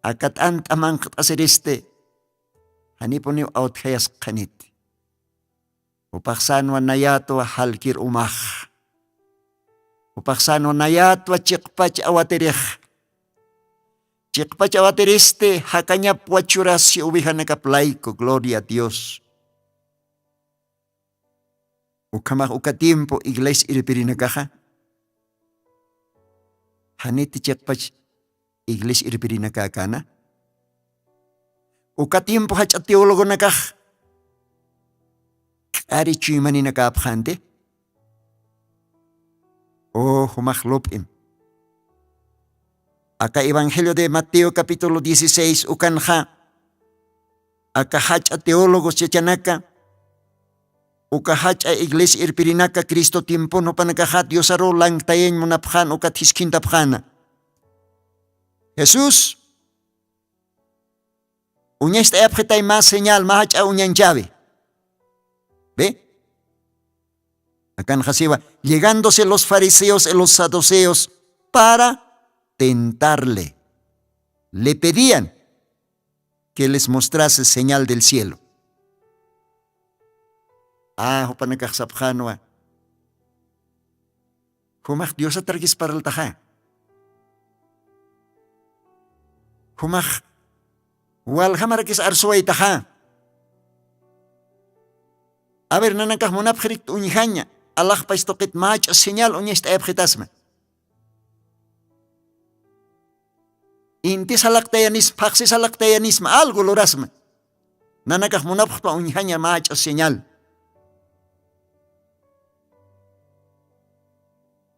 Aka t'ant'a manqt'asiristi janipuniw awtjayasqaniti. Jupaxsanwa nayatwa jalkir umax. Jupaxsanwa nayatwa chiqpach awatirix. Chiqpach awatiristi jakañap wachurasi ovejanakap layku gloria a dios. Ukhamax uka tiempo iglesia irpirinakaxa janiti chiqpach iglesia irpirinakäkäna. Uka tiempo jach'a teologonakax k'ari chuymaninakäpxanti. U jumax lup'im. Aka evangelio de mateo capítulo dieciséis ukanxa aka jach'a teólogos yachanaka, uka jach'a iglesia irpirinaka cristo tiempon jupanakaxa diosaruw lanktayañ munapxän ukat jiskhintapxäna. Jesús uñacht'ayapxitay mä señal mä jach'a uñanchawi. Ve, akanxasiwa llegándose los fariseos y los saduceos para tentarle, le pedían. que les mostrase señal del cielo. A jupanakax sapxanwa, jumax diosatarakis parltaxa, jumax waljamarakis arsuwaytaxa. A ver, nanakax munapxirikta uñjaña, alaxpach tuqit mach'a señal uñacht'ayapxitasma. Inti salaqtayanisma, phaqsi salaqtayanisma, algo lurasma. Nanakax munapxpa uñjaña mach'a señal.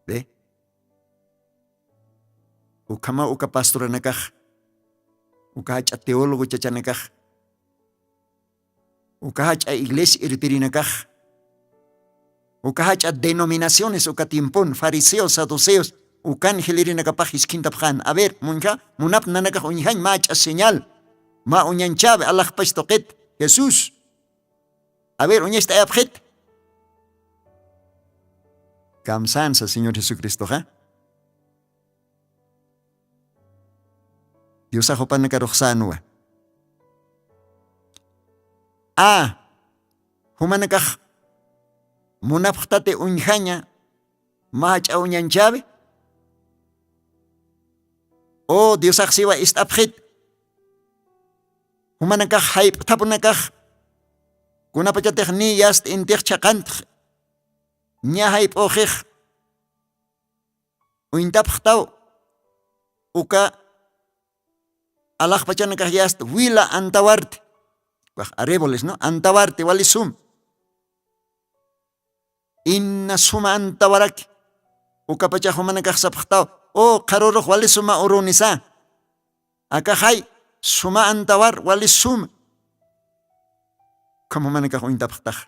Ve, ukhama uka pastoranakax, uka jach'a teólogo chachanakax, uka jach'a iglesia irpirinakax, uka jach'a denominaciones uka tiempon fariseos saduceos, ukan jilirinakapax jiskhintapxan. A ver, munja, munap nanakax uñjañ mach'a señal, mä uñanchawi alaxpach tuqit, jesús. A ver, uñacht'ayapxit. Kamsansa señor jesucristoxa. Diosax jupanakaruxsanwa. A, jumanakax munapxtati uñjaña mach'a uñanchawi? O diosax siwa ist'apxit, jumanakax jayp'thapunakax kunapachatix ni yast'intix chhaqantx, ña jayp'uxix uñtapxtaw uka alaxpachanakax yasta wila antawarti, ukax areboles no antawarti wali sum. Inna suma antawaraki. Ukapachax jumanakax sapxtaw, o qharurux wali suma urunisa, akaxay suma antawar wali suma. Ukham jumanakax uñtapxtax.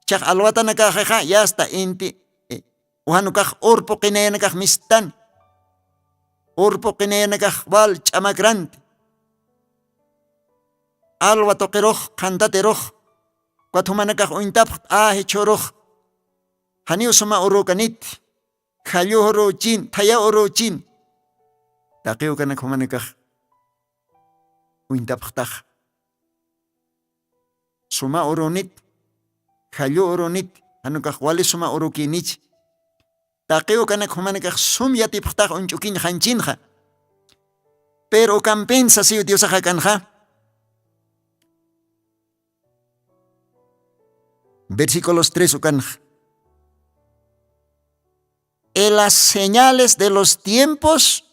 Chax alwatanakaxixa yasta inti uxanukax urpu qinayanakax mistan, urpu qinayanakax wal ch'amakranti. Alwa tuqirux qhantatirux. Ukat jumanakax uñtapxta a jichhurux, janiw suma urukanit, jallu uruchin thaya uruchin. Taqiw kanak jumanakax uñtapxtax, suma urunit, jallu urunit, janukax wali suma urukinich. Taqiw kanak jumanakax sum yatipxtax uñch'ukiñ janchinxa. Pero ukampin sasiw diosaxa kanxa. Versículos tres ukanxa, en las señales de los tiempos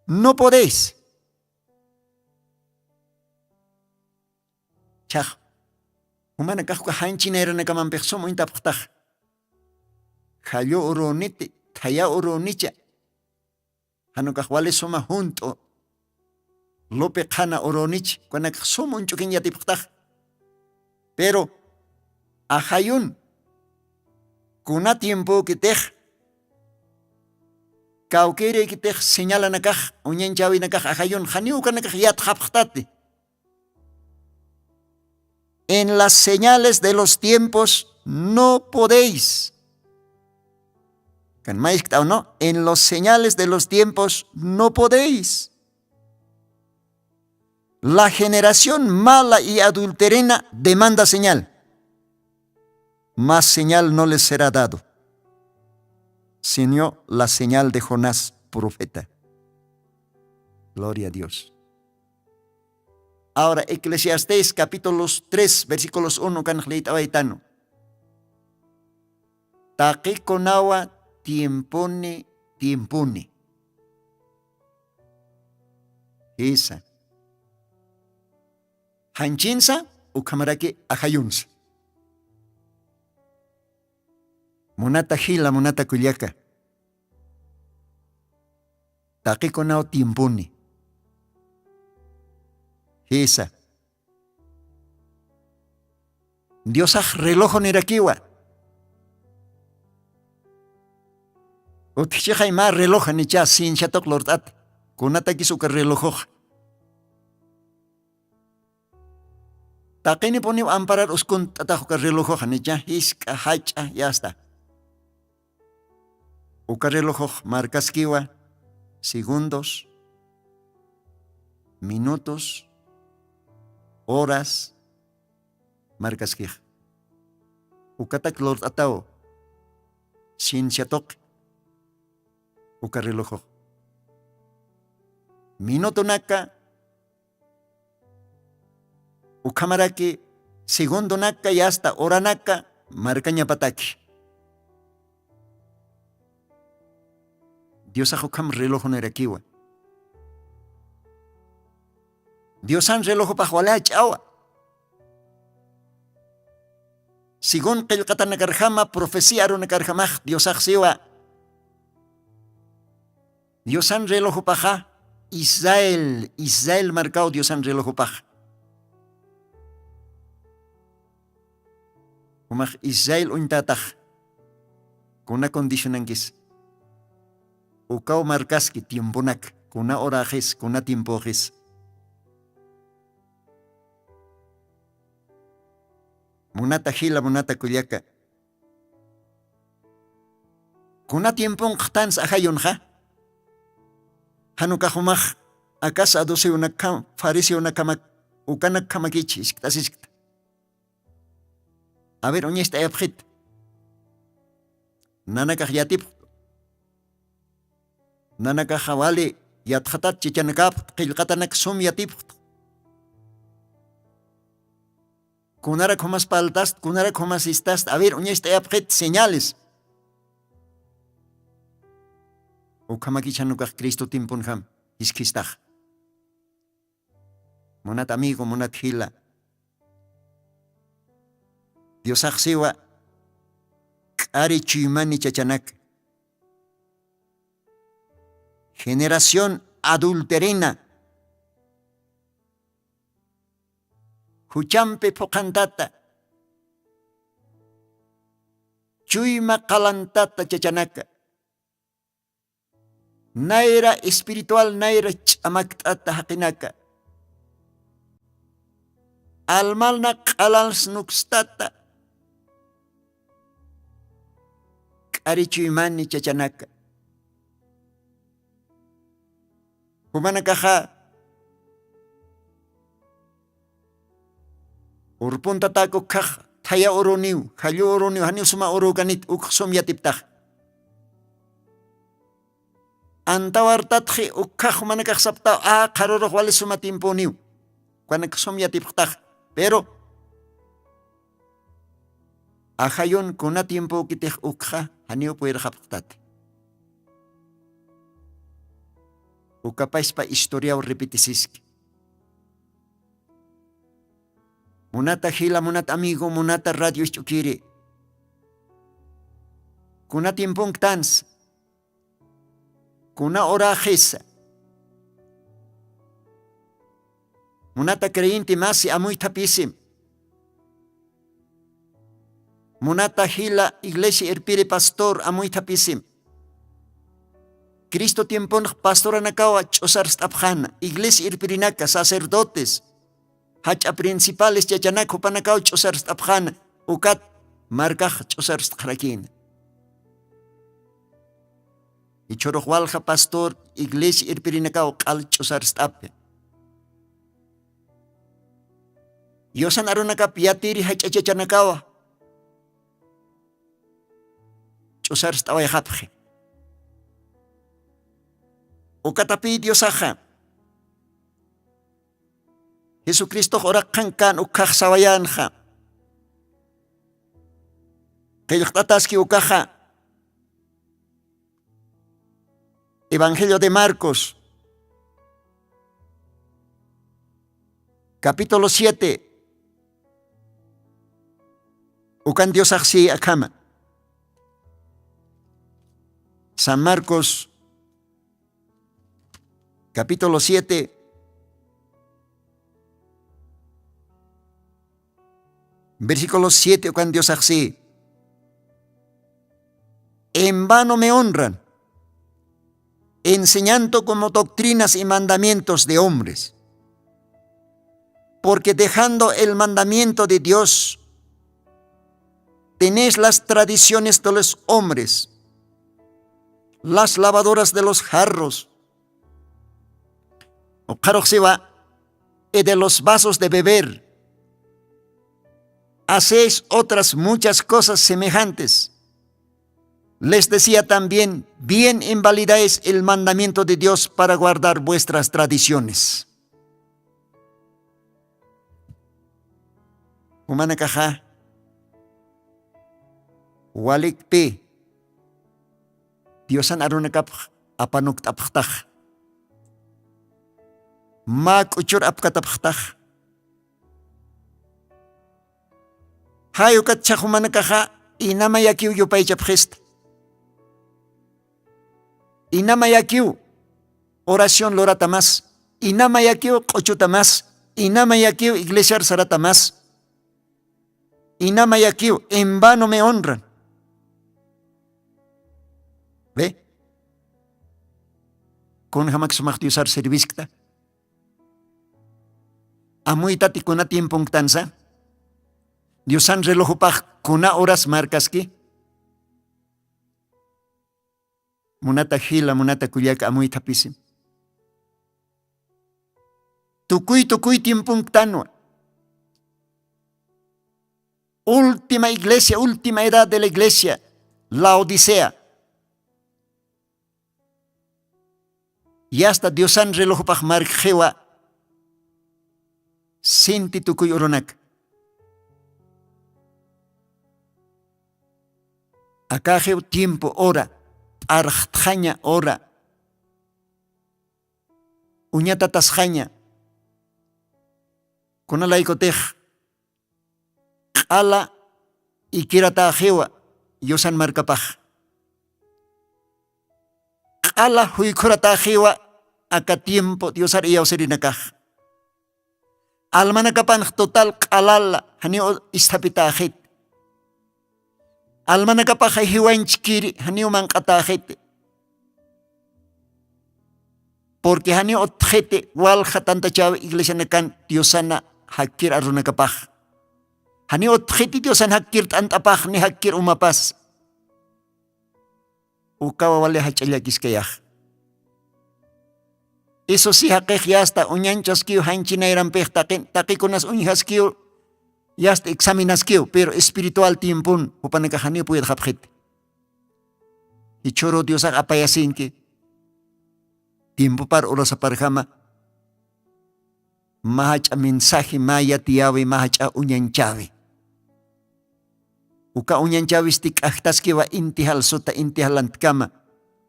no podéis. Chax, jumanakax uka janchinayranakamampix sum uñtapxtax, jallu uruniti, thaya urunicha, janukax wali suma junt'u lupi qhana urunich, ukanakax sum uñch'ukiñ yatipxtax. Pero ajayun, kuna tiempokitix kawkïrïkitix señalanakax uñanchäwinakax ajayun janiw ukanakax yatxapxtati. En las señales de los tiempos no podéis. Kan mayskt'aw no, en las señales de los tiempos no podéis. La generación mala y adulterena demanda señal. Más señal no les será dado, sino la señal de Jonás profeta. Gloria a Dios. Ahora eclesiastés capítulos tres versículos uno kanxliyt'awaytanu. Taqikunawa tiemponi tiemponi. Jisa, janchinsa ukhamaraki ajayunsa. Munata jila munata kullaka, taqikunaw tiemponi. Jisa, diosax relojonirakiwa. Utjchixay mä relojanicha cienciatoq lurt'at, kunatakis uka relojoxa. Taqinipuniw amparar uskunt'atax uka relojoxa nicha jisk'a jach'a yasta. Uka relojox markaskiwa segundos, minutos, horas markaskix. Ukatak lurt'ataw ciencia tuqi uka relojox. Minutonaka ukhamaraki segundonaka y asta horanaka markañapataki. Diosax ukham relojonirakiwa. Diosan relojopax wali jach'awa. Según qillqatanakarjama profecía arunakarjamax diosaxsiwa. Diosan relojopaxa israel israel markaw diosan relojopaxa. Jumax israel uñtatax kuna condicionankis? Ukaw markaski tiemponak kuna horaxis kuna tiempoxis. Munata jila munata kullaka, kuna tiemponqxtansa ajayunxa? Janukax umax akas aducewunakkham farisewnakhamak ukanakkhamakich iskt'asiskta. A ver uñacht'ayapxit. Nanakax yatipxtu. Nanakaxa wali yatxatat chichanakapxt qillqatanak sum yatipxt. Kunarak jumas paltast kunarak jumas istast a ver uñacht'ayapxit señales. Ukhamakichan ukax cristo timpunjam jiskhistax. Munat amigo munat jila, diosaxsiwa k'ari chuymani chachanaka generación adulterina juchampi phuqhantata chuyma qalantata chachanaka nayra espiritual nayra ch'amakt'ata jaqinaka almalna q'alansnukstata k'arichuymani chachanaka. Jumanakaxa urpuntatak ukkhax thaya uruniw jallu uruniw janiw suma urukanit ukx sum yatiptax. Antawartatxi ukkhax jumanakax saptaw a qharurux wali suma tiemponiw. Ukanak sum yatipxtax pero ajayun kuna tiempokitix ukxa janiw puyrxapxtati. Ukapaspa historiaw repetisiski. Munata jila munata amigo munata radio isch'ukiri, kuna tiemponktansa kuna horaxisa? Munata creyente masi amuythapisim. Munata jila iglesia irpiri pastor amuythapisim. Cristo tiemponx pastoranakawa ch'usarst'apxana iglesia irpirinaka sacerdotes jach'a principales chachanaka jupanakaw ch'usarst'apxana ukat markax ch'usarst'xarakina. Ichhurux walja pastor iglesia irpirinakaw q'al ch'usarst'api. Yusan arunakap yatiri jach'a chachanakawa ch'usarst'awayxapxi. Ukatapiy diosaxa jesucristox uraqxan kan ukkhax sawayänxa. Qillqt'ataski ukaxa evangelio de marcos capítulo siete. Ukan diosax si akhama san marcos capítulo siete versículo siete ukan diosaxsi. En vano me honran enseñando como doctrinas y mandamientos de hombres, porque dejando el mandamiento de dios tenéis las tradiciones de los hombres, las lavaduras de los jarros. Uqharuxsiwa y de los vasos de beber. Hacéis otras muchas cosas semejantes. Les decía también: bien invalidáis el mandamiento de Dios para guardar vuestras tradiciones. Jumanakaxa walikpi diosan arunakapx apanukt'apxtax, mä k'uchur apkatapxtax. Jay ukat chhaxumanakaxa inamayakiw yupaychapxista. Inamayakiw oración luratamas, inamayakiw q'uchutamas, inamayakiw iglesiar saratamas, inamayakiw en vano me honran. Ve, kunjamak sumax diosar serviskta? Amuytati kuna tiemponktansa? Diosan relojupax kuna horas markaski? Munata jila munata kullaka amuythapisim. Tukuy tukuy tiemponktanwa. Última iglesia, última edad de la iglesia, Laodicea. Yasta diosan relojupax markxiwa. Sinti tukuy urunaka. Akaxiw tiempo hora, p'arxtxaña hora, uñatatasxaña. Kunalaykutix q'ala ikiratäxiwa yusan markapax. Q'ala juykhuratäxiwa aka tiempo diosar iyawsirinakax. Almanakapanx total q'alala janiw isthapitäxit. Almanakapaxa jiwanchkiri janiw manq'atäxiti. Purqui janiw utxiti walja tantachäwi iglesianakan diosana jakkir arunakapax. Janiw utxiti diosan jakkir t'ant'apax ni jakkir umapas. Ukawa wali jach'a llakiskayax. Isu si jaqix yasta uñanchaskiw janchi nayrampix taqikunas uñjaskiw. Yasta examinaskiw pero espiritual tiempon jupanakax janiw puyirxapxiti. Jichhüru diosax apayasinki tiempopar urasaparjama. Mä jach'a mensaje mä yatiyäwi mä jach'a uñanchäwi. Uka uñanchäwisti k'ajtaskiwa inti jalsuta inti jalantkama.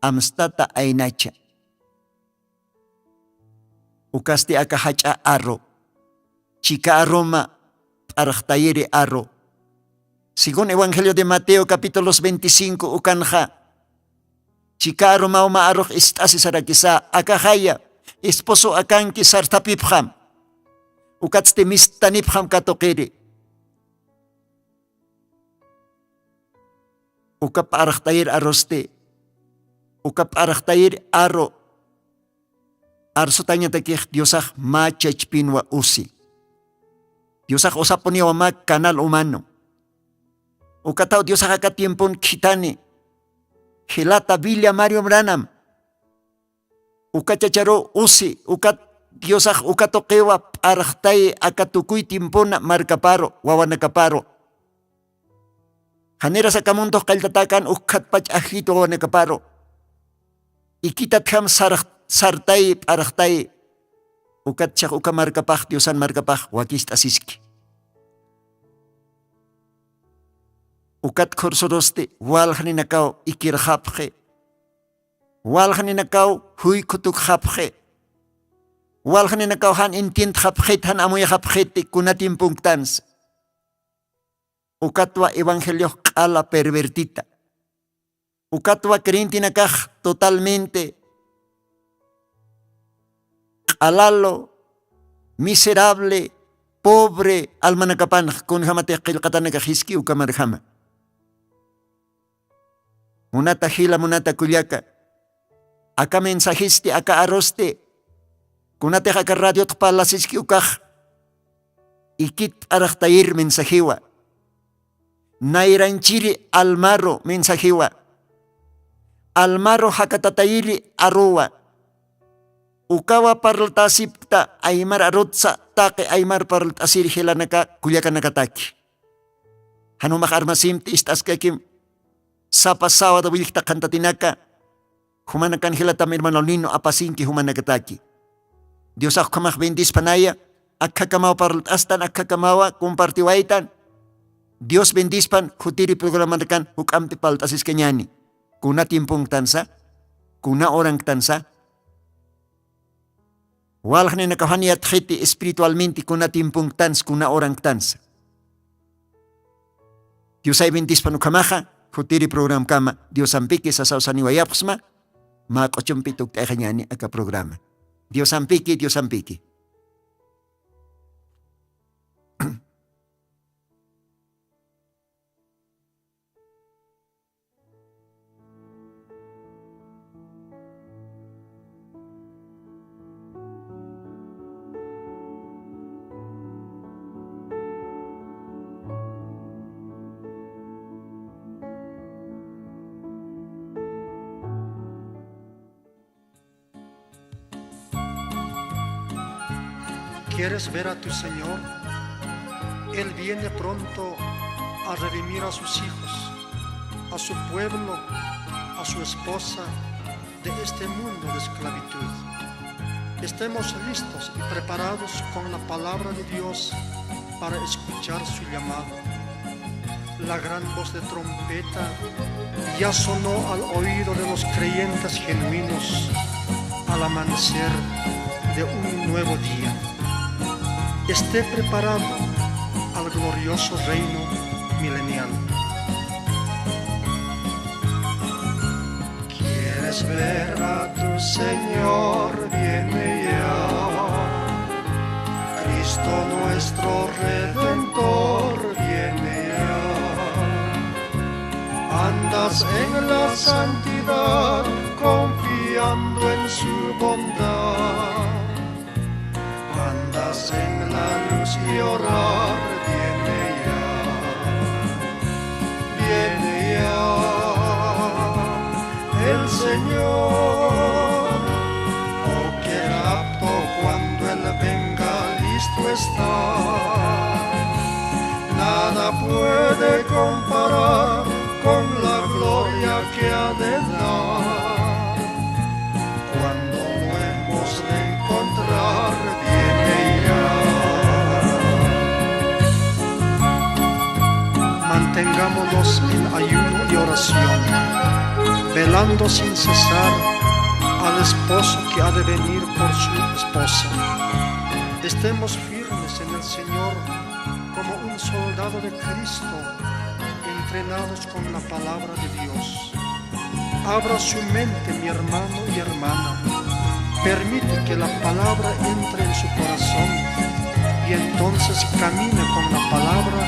Amstata aynacha. Ukasti aka jach'a arru chika arruma p'arxtayiri arru. Según evangelio de mateo capítulos veinticinco ukanxa chika arruma uma arrux ist'asi sarakisa akaxaya esposo akanki sarthapipxam. Ukatsti mistanipxam katuqiri. Uka p'arxtayir arrusti uka p'arxtayir arru arsutañatakix diosax mä chachpinwa usi. Diosax usapuniwa mä canal humano. Ukataw diosax aka tiempon khithani jilata villa mario mranam. Uka chacharu usi ukat diosax uka tuqiwa p'arxtayi aka tukuy tiempona markaparu wawanakaparu. Janiras aka muntux qalltatäkan ukkhatpach ajllit wawanakaparu. Ikitatjam sartayi p'arxtayi. Ukatchax uka markapax diosan markapax wakist'asiski. Ukat khursurusti waljninakaw ikirxapxi. Waljninakaw juykhutukxapxi. Waljninakaw jan entiendxapxit jan amuyxapxiti kuna tiemponktansa. Ukatwa evangeliox q'ala pervertita. Ukatwa creyentenakax totalmente q'alalu miserable pobre almanakapanx kunjamatix qillqatanakax jiski ukamarjama. Munata jila munata kullaka. Aka mensajisti aka arrusti kunatix aka radiotx parlasiski ukax ikit p'araxtayir mensajiwa. Nayranchiri almaru mensajiwa. Almaru jakatatayiri arruwa. Ukawa parlatäsip ta aymar arutsa taqi aymar parlt'asir jilanaka kullakanakataki. Jan jumax armasimti ist'askakim sapa sawada willkta qhantatinaka, jumanakan jilatam hermano Lino apasinki jumanakataki. Diosax ukhamax bendispanaya, akhakamaw parlt'astan, akhakamawa compartiwaytan. Dios bendispan, khutiri programanakan juk'ampi parlt'asiskañani. Kuna tiemponktansa, kuna oranktansa. Walxninakaxani yatxiti espiritualmente kuna tiemponktansa, kuna oranktansa. Diosay bendispan ukhamaxa, khutiri programkama, Diosampiki sasawsaniwayapxsma, mä q'uchumpi tukt'ayxañani aka programa. Diosampiki, Diosampiki. ¿Quieres ver a tu Señor? Él viene pronto a redimir a sus hijos, a su pueblo, a su esposa de este mundo de esclavitud. Estemos listos y preparados con la palabra de Dios para escuchar su llamado. La gran voz de trompeta ya sonó al oído de los creyentes genuinos al amanecer de un nuevo día. Esté preparado al glorioso reino milenial. ¿Quieres ver a tu Señor? Viene ya. Cristo nuestro Redentor viene ya. Andas en la santidad, confiando en su bondad. Andas en la luz y orar viene ya, viene ya el Señor. Oh, qué rapto cuando Él venga, listo está. Nada puede comparar con la gloria que ha de dar. Cuando lo hemos de encontrar, viene ya. Mantengámonos en ayuno y oración, velando sin cesar al esposo que ha de venir por su esposa. Estemos firmes en el Señor como un soldado de Cristo, entrenados con la palabra de Dios. Abra su mente, mi hermano y hermana. Permite que la palabra entre en su corazón y entonces camine con la palabra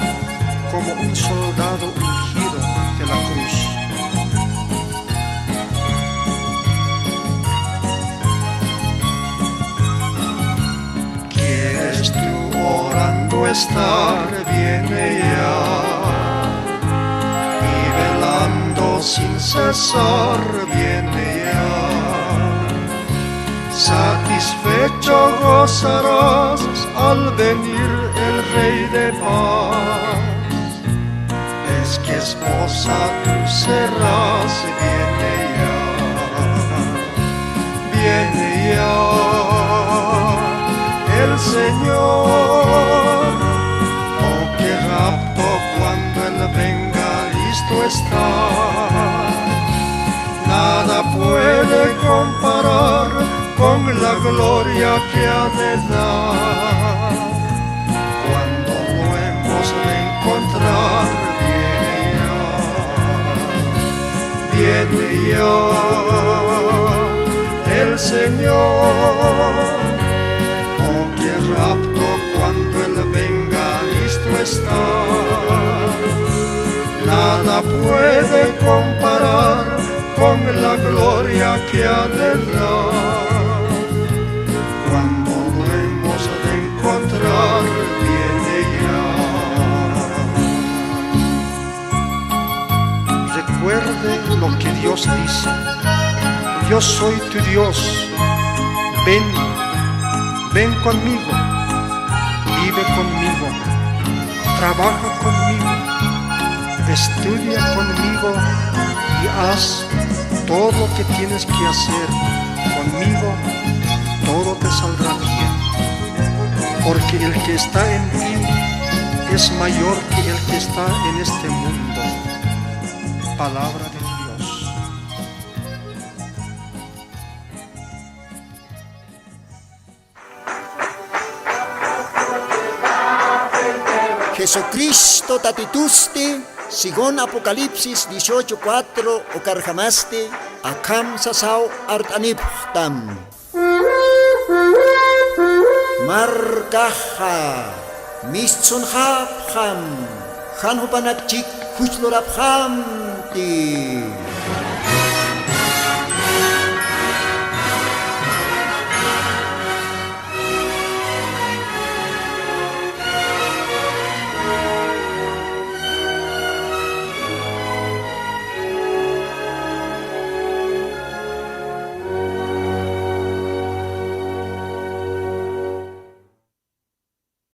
como un soldado ungido de la cruz. ¿Quieres tú orando estar? Viene ya. Y velando sin cesar, viene ya. Satisfecho gozarás al venir el Rey de paz. Es que esposa tú serás, viene ya, viene ya el Señor. Oh, qué rapto cuando Él venga, listo está. Nada puede comparar con la gloria que ha de dar. Cuando lo hemos de encontrar, viene ya, viene ya el Señor. Oh, qué rapto cuando Él venga, listo está. Nada puede comparar con la gloria que ha de dar. Cuando lo hemos de encontrar, viene ya. Recuerde lo que Dios dice: Yo soy tu Dios, ven, Ven conmigo, vive conmigo, trabaja conmigo, estudia conmigo y haz todo lo que tienes que hacer conmigo, todo te saldrá bien. Porque el que está en ti es mayor que el que está en este mundo. Palabra de Dios. Jesucristo Tatitusti, según Apocalipsis dieciocho cuatro, ukarjamasti, akham sasaw art'anipxtam. Markaxa mistsunxapxam, jan jupanakchik juch lurapxamti.